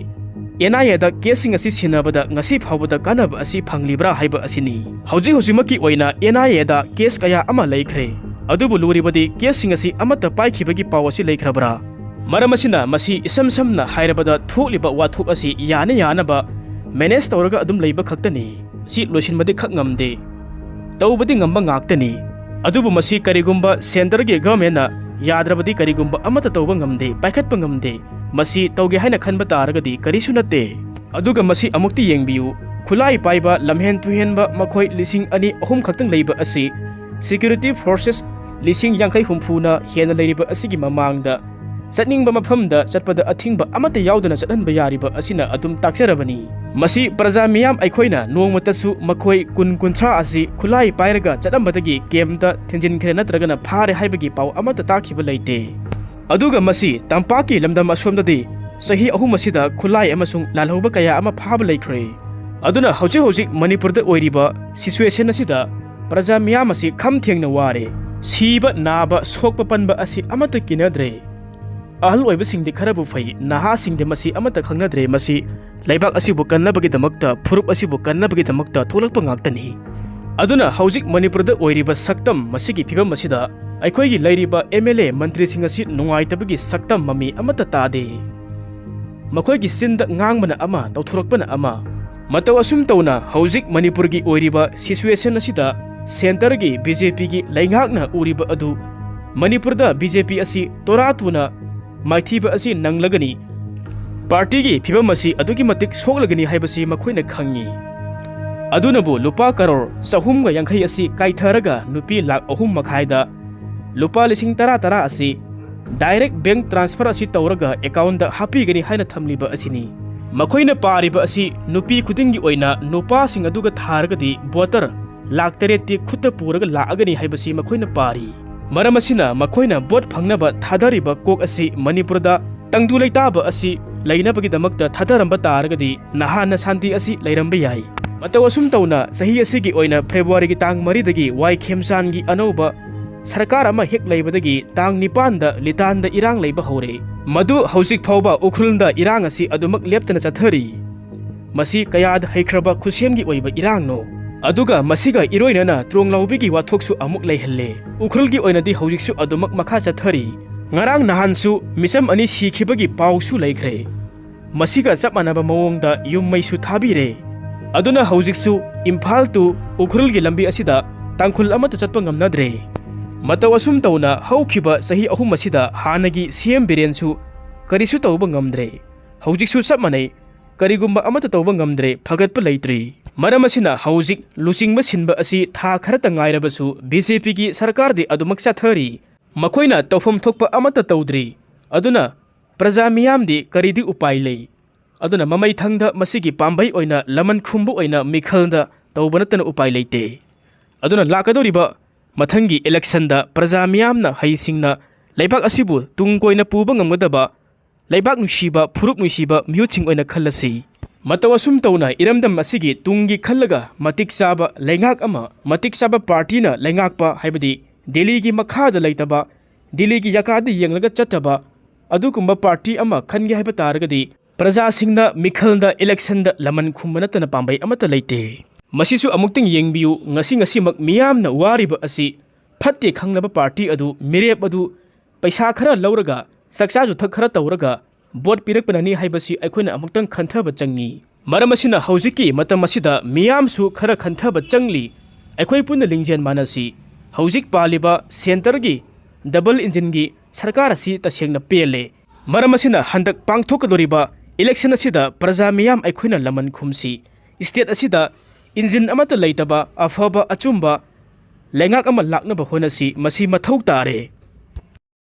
ꯑꯦꯟ ꯑꯥꯏ ꯑꯦꯗ ꯀꯦꯁꯁꯤꯡ ꯑꯁꯤ ꯁꯤꯟꯅꯕꯗ ꯉꯁꯤ ꯐꯥꯎꯕꯗ ꯀꯥꯟꯅꯕ ꯑꯁꯤ ꯐꯪꯂꯤꯕ꯭ꯔꯥ ꯍꯥꯏꯕ ꯑꯁꯤꯅꯤ꯫ ꯍꯧꯖꯤꯛ ꯍꯧꯖꯤꯛꯃꯛꯀꯤ ꯑꯣꯏꯅ ꯑꯦꯟ ꯑꯥꯏ ꯑꯦꯗ ꯀꯦꯁ ꯀꯌꯥ ꯑꯃ ꯂꯩꯈ꯭ꯔꯦ, ꯑꯗꯨꯕꯨ ꯂꯨꯔꯤꯕꯗꯤ ꯀꯦꯁꯁꯤꯡ ꯑꯁꯤ ꯑꯃꯠꯇ ꯄꯥꯏꯈꯤꯕꯒꯤ ꯄꯥꯎ ꯑꯁꯤ ꯂꯩꯈ꯭ꯔꯕ꯭ꯔꯥ? ꯃꯔꯝ ꯑꯁꯤꯅ ꯃꯁꯤ ꯏꯁꯝ ꯁꯝꯅ ꯍꯥꯏꯔꯕꯗ ꯊꯣꯛꯂꯤꯕ ꯋꯥꯊꯣꯛ ꯑꯁꯤ ꯌꯥꯅ ꯌꯥꯅꯕ ꯃꯦꯅꯦꯖ ꯇꯧꯔꯒ ꯑꯗꯨꯝ ꯂꯩꯕ ꯈꯛꯇꯅꯤ꯫ ꯁꯤ ꯂꯣꯏꯁꯤꯟꯕꯗꯤ ꯈꯛ ꯉꯝꯗꯦ, ꯇꯧꯕꯗꯤ ꯉꯝꯕ ꯉꯥꯛꯇꯅꯤ꯫ ꯑꯗꯨꯕꯨ ꯃꯁꯤ ꯀꯔꯤꯒꯨꯝꯕ ꯁꯦꯟꯇꯔꯒꯤ ꯒꯚꯔꯟꯃꯦꯟꯠꯅ ꯌꯥꯗ꯭ꯔꯕꯗꯤ ꯀꯔꯤꯒꯨꯝꯕ ꯑꯃꯠꯇ ꯇꯧꯕ ꯉꯝꯗꯦ, ꯄꯥꯏꯈꯠꯄ ꯉꯝꯗꯦ꯫ ꯃꯁꯤ ꯇꯧꯒꯦ ꯍꯥꯏꯅ ꯈꯟꯕ ꯇꯥꯔꯒꯗꯤ ꯀꯔꯤꯁꯨ ꯅꯠꯇꯦ꯫ ꯑꯗꯨꯒ ꯃꯁꯤ ꯑꯃꯨꯛꯇꯤ ꯌꯦꯡꯕꯤꯌꯨ, ꯈꯨꯠꯂꯥꯏ ꯄꯥꯏꯕ ꯂꯝꯍꯦꯟ ꯇꯨꯍꯦꯟꯕ ꯃꯈꯣꯏ ꯂꯤꯁꯤꯡ ꯑꯅꯤ ꯑꯍꯨꯝ ꯈꯛꯇꯪ ꯂꯩꯕ ꯑꯁꯤ ꯁꯦꯀ꯭ꯌꯨꯔꯤꯇꯤ ꯐꯣꯔꯁꯦꯁ ꯂꯤꯁꯤꯡ ꯌꯥꯡꯈꯩ ꯍꯨꯝꯐꯨꯅ ꯍꯦꯟꯅ ꯂꯩꯔꯤꯕ ꯑꯁꯤꯒꯤ ꯃꯃꯥꯡꯗ ꯆꯠꯅꯤꯡꯕ ꯃꯐꯝꯗ ꯆꯠꯄꯗ ꯑꯊꯤꯡꯕ ꯑꯃꯠꯇ ꯌꯥꯎꯗꯅ ꯆꯠꯍꯟꯕ ꯌꯥꯔꯤꯕ ꯑꯁꯤꯅ ꯑꯗꯨꯝ ꯇꯥꯛꯆꯔꯕꯅꯤ꯫ ꯃꯁꯤ ꯄ꯭ꯔꯖꯥ ꯃꯤꯌꯥꯝ ꯑꯩꯈꯣꯏꯅ ꯅꯣꯡꯃꯇꯁꯨ ꯃꯈꯣꯏ ꯀꯨꯟ ꯀꯨꯟꯊ꯭ꯔꯥ ꯑꯁꯤ ꯈꯨꯠꯂꯥꯏ ꯄꯥꯏꯔꯒ ꯆꯠꯂꯝꯕꯗꯒꯤ ꯀꯦꯝꯞꯇ ꯊꯤꯟꯖꯤꯟꯈ꯭ꯔꯦ ꯅꯠꯇ꯭ꯔꯒꯅ ꯐꯥꯔꯦ ꯍꯥꯏꯕꯒꯤ ꯄꯥꯎ ꯑꯃꯠꯇ ꯇꯥꯈꯤꯕ ꯂꯩꯇꯦ꯫ ꯑꯗꯨꯒ ꯃꯁꯤ ꯇꯝꯄꯥꯛꯀꯤ ꯂꯝꯗꯝ ꯑꯁꯣꯝꯗꯗꯤ ꯆꯍꯤ ꯑꯍꯨꯝ ꯑꯁꯤꯗ ꯈꯨꯠꯂꯥꯏ ꯑꯃꯁꯨꯡ ꯂꯥꯜꯍꯧꯕ ꯀꯌꯥ ꯑꯃ ꯐꯥꯕ ꯂꯩꯈ꯭ꯔꯦ꯫ ꯑꯗꯨꯅ ꯍꯧꯖꯤꯛ ꯍꯧꯖꯤꯛ ꯃꯅꯤꯄꯨꯔꯗ ꯑꯣꯏꯔꯤꯕ ꯁꯤꯆꯨꯋꯦꯁꯟ ꯑꯁꯤꯗ ꯄ꯭ꯔꯖꯥ ꯃꯤꯌꯥꯝ ꯑꯁꯤ ꯈꯝ ꯊꯦꯡꯅ ꯋꯥꯔꯦ꯫ ꯁꯤꯕ, ꯅꯥꯕ, ꯁꯣꯛꯄ, ꯄꯟꯕ ꯑꯁꯤ ꯑꯃꯠꯇ ꯀꯤꯅꯗ꯭ꯔꯦ꯫ ꯑꯍꯜ ꯑꯣꯏꯕꯁꯤꯡꯗꯤ ꯈꯔꯕꯨ ꯐꯩ, ꯅꯍꯥꯁꯤꯡꯗꯤ ꯃꯁꯤ ꯑꯃꯠꯇ ꯈꯪꯅꯗ꯭ꯔꯦ꯫ ꯃꯁꯤ ꯂꯩꯕꯥꯛ ꯑꯁꯤꯕꯨ ꯀꯟꯅꯕꯒꯤꯗꯃꯛꯇ, ꯐꯨꯔꯨꯞ ꯑꯁꯤꯕꯨ ꯀꯟꯅꯕꯒꯤꯗꯃꯛꯇ ꯊꯣꯛꯂꯛꯄ ꯉꯥꯛꯇꯅꯤ꯫ ꯑꯗꯨꯅ ꯍꯧꯖꯤꯛ ꯃꯅꯤꯄꯨꯔꯗ ꯑꯣꯏꯔꯤꯕ ꯁꯛꯇꯝ, ꯃꯁꯤꯒꯤ ꯐꯤꯕꯝ ꯑꯁꯤꯗ ꯑꯩꯈꯣꯏꯒꯤ ꯂꯩꯔꯤꯕ ꯑꯦꯝ ꯑꯦꯜ ꯑꯦ, ꯃꯟꯇ꯭ꯔꯤꯁꯤꯡ ꯑꯁꯤ ꯅꯨꯡꯉꯥꯏꯇꯕꯒꯤ ꯁꯛꯇꯝ ꯃꯃꯤ ꯑꯃꯠꯇ ꯇꯥꯗꯦ꯫ ꯃꯈꯣꯏꯒꯤ ꯆꯤꯟꯗ ꯉꯥꯡꯕꯅ ꯑꯃ, ꯇꯧꯊꯣꯔꯛꯄꯅ ꯑꯃ꯫ ꯃꯇꯧ ꯑꯁꯨꯝ ꯇꯧꯅ ꯍꯧꯖꯤꯛ ꯃꯅꯤꯄꯨꯔꯒꯤ ꯑꯣꯏꯔꯤꯕ situation ꯑꯁꯤꯗ centreꯒꯤ BJPꯒꯤ ꯂꯩꯉꯥꯛꯅ ꯎꯔꯤꯕ ꯑꯗꯨ ꯃꯅꯤꯄꯨꯔꯗ BJP ꯑꯁꯤ ꯇꯣꯔꯥ ꯇꯨꯅ ꯃꯥꯏꯊꯤꯕ ꯑꯁꯤ ꯅꯪꯂꯒꯅꯤ꯫ Partyꯒꯤ ꯐꯤꯕꯝ ꯑꯁꯤ ꯑꯗꯨꯛꯀꯤ ꯃꯇꯤꯛ ꯁꯣꯛꯂꯒꯅꯤ ꯍꯥꯏꯕꯁꯤ ꯃꯈꯣꯏꯅ ꯈꯪꯏ꯫ ꯑꯗꯨꯅꯕꯨ ꯂꯨꯄꯥ ꯀꯔꯣꯔ ꯆꯍꯨꯝꯒ ꯌꯥꯡꯈꯩ ꯑꯁꯤ ꯀꯥꯏꯊꯔꯒ ꯅꯨꯄꯤ ꯂꯥꯈ ꯑꯍꯨꯝ ꯃꯈꯥꯏꯗ ꯂꯨꯄꯥ ꯂꯤꯁꯤꯡ ꯇꯔꯥ ꯇꯔꯥ ꯑꯁꯤ direct bank transfer ꯑꯁꯤ ꯇꯧꯔꯒ accountꯗ ꯍꯥꯞꯄꯤꯒꯅꯤ ꯍꯥꯏꯅ ꯊꯝꯂꯤꯕ ꯑꯁꯤꯅꯤ꯫ ꯃꯈꯣꯏꯅ ꯄꯥꯔꯤꯕ ꯑꯁꯤ ꯅꯨꯄꯤ ꯈꯨꯗꯤꯡꯒꯤ ꯑꯣꯏꯅ ꯅꯨꯄꯥꯁꯤꯡ ꯑꯗꯨꯒ ꯊꯥꯔꯒꯗꯤ voter ꯂꯥꯈ ꯇꯔꯦꯠꯇꯤ ꯈꯨꯠꯇ ꯄꯨꯔꯒ ꯂꯥꯛꯑꯒꯅꯤ ꯍꯥꯏꯕꯁꯤ ꯃꯈꯣꯏꯅ ꯄꯥꯔꯤ꯫ ꯃꯔꯝ ꯑꯁꯤꯅ ꯃꯈꯣꯏꯅ vote ꯐꯪꯅꯕ ꯊꯥꯗꯔꯤꯕ ꯀꯣꯛ ꯑꯁꯤ ꯃꯅꯤꯄꯨꯔꯗ ꯇꯪꯗꯨ ꯂꯩꯇꯥꯕ ꯑꯁꯤ ꯂꯩꯅꯕꯒꯤꯗꯃꯛꯇ ꯊꯥꯗꯔꯝꯕ ꯇꯥꯔꯒꯗꯤ ꯅꯍꯥꯟꯅ ꯁꯥꯟꯇꯤ ꯑꯁꯤ ꯂꯩꯔꯝꯕ ꯌꯥꯏ꯫ ꯃꯇꯧ ꯑꯁꯨꯝ ꯇꯧꯅ ꯆꯍꯤ ꯑꯁꯤꯒꯤ ꯑꯣꯏꯅ Februaryꯒꯤ ꯇꯥꯡ ꯃꯔꯤꯗꯒꯤ ꯋꯥꯏ ꯈꯦꯝꯆꯥꯟꯒꯤ ꯑꯅꯧꯕ ꯁꯔꯀꯥꯔ ꯑꯃ ꯍꯦꯛ ꯂꯩꯕꯗꯒꯤ ꯇꯥꯡ ꯅꯤꯄꯥꯟꯗ ꯂꯤꯇꯥꯟꯗ ꯏꯔꯥꯡ ꯂꯩꯕ ꯍꯧꯔꯦ꯫ ꯃꯗꯨ ꯍꯧꯖꯤꯛ ꯐꯥꯎꯕ ꯎꯈ꯭ꯔꯨꯜꯗ ꯏꯔꯥꯡ ꯑꯁꯤ ꯑꯗꯨꯃꯛ ꯂꯦꯞꯇꯅ ꯆꯠꯊꯔꯤ꯫ ꯃꯁꯤ ꯀꯌꯥꯗ ꯍꯩꯈ꯭ꯔꯕ ꯈꯨꯠꯁꯦꯝꯒꯤ ꯑꯣꯏꯕ ꯏꯔꯥꯡꯅꯣ? ꯑꯗꯨꯒ ꯃꯁꯤꯒ ꯏꯔꯣꯏꯅꯅ ꯇ꯭ꯔꯣꯡꯂꯥꯎꯕꯤꯒꯤ ꯋꯥꯊꯣꯛꯁꯨ ꯑꯃꯨꯛ ꯂꯩꯍꯜꯂꯦ꯫ ꯎꯈ꯭ꯔꯨꯜꯒꯤ ꯑꯣꯏꯅꯗꯤ ꯍꯧꯖꯤꯛꯁꯨ ꯑꯗꯨꯃꯛ ꯃꯈꯥ ꯆꯠꯊꯔꯤ꯫ ꯉꯔꯥꯡ ꯅꯍꯥꯟꯁꯨ ꯃꯤꯆꯝ ꯑꯅꯤ ꯁꯤꯈꯤꯕꯒꯤ ꯄꯥꯎꯁꯨ ꯂꯩꯈ꯭ꯔꯦ꯫ ꯃꯁꯤꯒ ꯆꯞ ꯃꯥꯟꯅꯕ ꯃꯑꯣꯡꯗ ꯌꯨꯝ ꯃꯩꯁꯨ ꯊꯥꯕꯤꯔꯦ꯫ ꯑꯗꯨꯅ ꯍꯧꯖꯤꯛꯁꯨ ꯏꯝꯐꯥꯜ to ꯎꯈ꯭ꯔꯨꯜꯒꯤ ꯂꯝꯕꯤ ꯑꯁꯤꯗ ꯇꯥꯡꯈꯨꯜ ꯑꯃꯠꯇ ꯆꯠꯄ ꯉꯝꯅꯗ꯭ꯔꯦ꯫ ꯃꯇꯧ ꯑꯁꯨꯝ ꯇꯧꯅ ꯍꯧꯈꯤꯕ ꯆꯍꯤ ꯑꯍꯨꯝ ꯑꯁꯤꯗ ꯍꯥꯟꯅꯒꯤ CM ꯕꯤꯔꯦꯟꯁꯨ ꯀꯔꯤꯁꯨ ꯇꯧꯕ ꯉꯝꯗ꯭ꯔꯦ꯫ ꯍꯧꯖꯤꯛꯁꯨ ꯆꯞ ꯃꯥꯟꯅꯩ꯫ ꯀꯔꯤꯒꯨꯝꯕ ꯑꯃꯠꯇ ꯇꯧꯕ ꯉꯝꯗ꯭ꯔꯦ, ꯐꯒꯠꯄ ꯂꯩꯇ꯭ꯔꯤ꯫ ꯃꯔꯝ ꯑꯁꯤꯅ ꯍꯧꯖꯤꯛ ꯂꯨꯆꯤꯡꯕ ꯁꯤꯟꯕ ꯑꯁꯤ ꯊꯥ ꯈꯔꯇ ꯉꯥꯏꯔꯕꯁꯨ BJPꯒꯤ ꯁꯔꯀꯥꯔꯗꯤ ꯑꯗꯨꯃꯛ ꯆꯠꯊꯔꯤ꯫ ꯃꯈꯣꯏꯅ ꯇꯧꯐꯝ ꯊꯣꯛꯄ ꯑꯃꯠꯇ ꯇꯧꯗ꯭ꯔꯤ꯫ ꯑꯗꯨꯅ ꯄ꯭ꯔꯖꯥ ꯃꯤꯌꯥꯝꯗꯤ ꯀꯔꯤꯗꯤ ꯎꯄꯥꯏ ꯂꯩ? ꯑꯗꯨꯅ ꯃꯃꯩꯊꯪꯗ ꯃꯁꯤꯒꯤ ꯄꯥꯝꯕꯩ ꯑꯣꯏꯅ ꯂꯃꯟ ꯈꯨꯝꯕ ꯑꯣꯏꯅ ꯃꯤꯈꯜꯗ ꯇꯧꯕ ꯅꯠꯇꯅ ꯎꯄꯥꯏ ꯂꯩꯇꯦ꯫ ꯑꯗꯨꯅ ꯂꯥꯛꯀꯗꯧꯔꯤꯕ ꯃꯊꯪꯒꯤ electionꯗ ꯄ꯭ꯔꯖꯥ ꯃꯤꯌꯥꯝꯅ ꯍꯩꯁꯤꯡꯅ ꯂꯩꯕꯥꯛ ꯑꯁꯤꯕꯨ ꯇꯨꯡ ꯀꯣꯏꯅ ꯄꯨꯕ ꯉꯝꯒꯗꯕ ꯂꯩꯕꯥꯛ ꯅꯨꯡꯁꯤꯕ, ꯐꯨꯔꯨꯞ ꯅꯨꯡꯁꯤꯕ ꯃꯤꯍꯨꯠꯁꯤꯡ ꯑꯣꯏꯅ ꯈꯜꯂꯁꯤ꯫ ꯃꯇꯧ ꯑꯁꯨꯝ ꯇꯧꯅ ꯏꯔꯝꯗꯝ ꯑꯁꯤꯒꯤ ꯇꯨꯡꯒꯤ ꯈꯜꯂꯒ ꯃꯇꯤꯛ ꯆꯥꯕ ꯂꯩꯉꯥꯛ ꯑꯃ, ꯃꯇꯤꯛ ꯆꯥꯕ partyꯅ ꯂꯩꯉꯥꯛꯄ ꯍꯥꯏꯕꯗꯤ ꯗꯤꯜꯂꯤꯒꯤ ꯃꯈꯥꯗ ꯂꯩꯇꯕ, ꯗꯤꯜꯂꯤꯒꯤ ꯌꯥꯀꯥꯗ ꯌꯦꯡꯂꯒ ꯆꯠꯇꯕ ꯑꯗꯨꯒꯨꯝꯕ party ꯑꯃ ꯈꯟꯒꯦ ꯍꯥꯏꯕ ꯇꯥꯔꯒꯗꯤ ꯄ꯭ꯔꯖꯥꯁꯤꯡꯅ ꯃꯤꯈꯜꯗ electionꯗ ꯂꯃꯟ ꯈꯨꯝꯕ ꯅꯠꯇꯅ ꯄꯥꯝꯕꯩ ꯑꯃꯠꯇ ꯂꯩꯇꯦ꯫ ꯃꯁꯤꯁꯨ ꯑꯃꯨꯛꯇꯪ ꯌꯦꯡꯕꯤꯌꯨ, ꯉꯁꯤ ꯉꯁꯤꯃꯛ ꯃꯤꯌꯥꯝꯅ ꯋꯥꯔꯤꯕ ꯑꯁꯤ ꯐꯠꯇꯦ ꯈꯪꯂꯕ party ꯑꯗꯨ, ꯃꯤꯔꯦꯞ ꯑꯗꯨ ꯄꯩꯁꯥ ꯈꯔ ꯂꯧꯔꯒ, ꯆꯥꯛꯆꯥ ꯌꯨꯊꯛ ꯈꯔ ꯇꯧꯔꯒ vote ꯄꯤꯔꯛꯄꯅꯅꯤ ꯍꯥꯏꯕꯁꯤ ꯑꯩꯈꯣꯏꯅ ꯑꯃꯨꯛꯇꯪ ꯈꯟꯊꯕ ꯆꯪꯏ꯫ ꯃꯔꯝ ꯑꯁꯤꯅ ꯍꯧꯖꯤꯛꯀꯤ ꯃꯇꯝ ꯑꯁꯤꯗ ꯃꯤꯌꯥꯝꯁꯨ ꯈꯔ ꯈꯟꯊꯕ ꯆꯪꯂꯤ꯫ ꯑꯩꯈꯣꯏ ꯄꯨꯟꯅ ꯂꯤꯡꯖꯦꯜ ꯃꯥꯟꯅꯁꯤ꯫ ꯍꯧꯖꯤꯛ ꯄꯥꯜꯂꯤꯕ centreꯒꯤ double engineꯒꯤ ꯁꯔꯀꯥꯔ ꯑꯁꯤ ꯇꯁꯦꯡꯅ ꯄꯦꯜꯂꯦ꯫ ꯃꯔꯝ ꯑꯁꯤꯅ ꯍꯟꯗꯛ ꯄꯥꯡꯊꯣꯛꯀꯗꯧꯔꯤꯕ election ꯑꯁꯤꯗ ꯄ꯭ꯔꯖꯥ ꯃꯤꯌꯥꯝ ꯑꯩꯈꯣꯏꯅ ꯂꯃꯟ ꯈꯨꯝꯁꯤ꯫ State ꯑꯁꯤꯗ engine ꯑꯃꯠꯇ ꯂꯩꯇꯕ ꯑꯐꯕ ꯑꯆꯨꯝꯕ ꯂꯩꯉꯥꯛ ꯑꯃ ꯂꯥꯛꯅꯕ ꯍꯣꯠꯅꯁꯤ꯫ ꯃꯁꯤ ꯃꯊꯧ ꯇꯥꯔꯦ꯫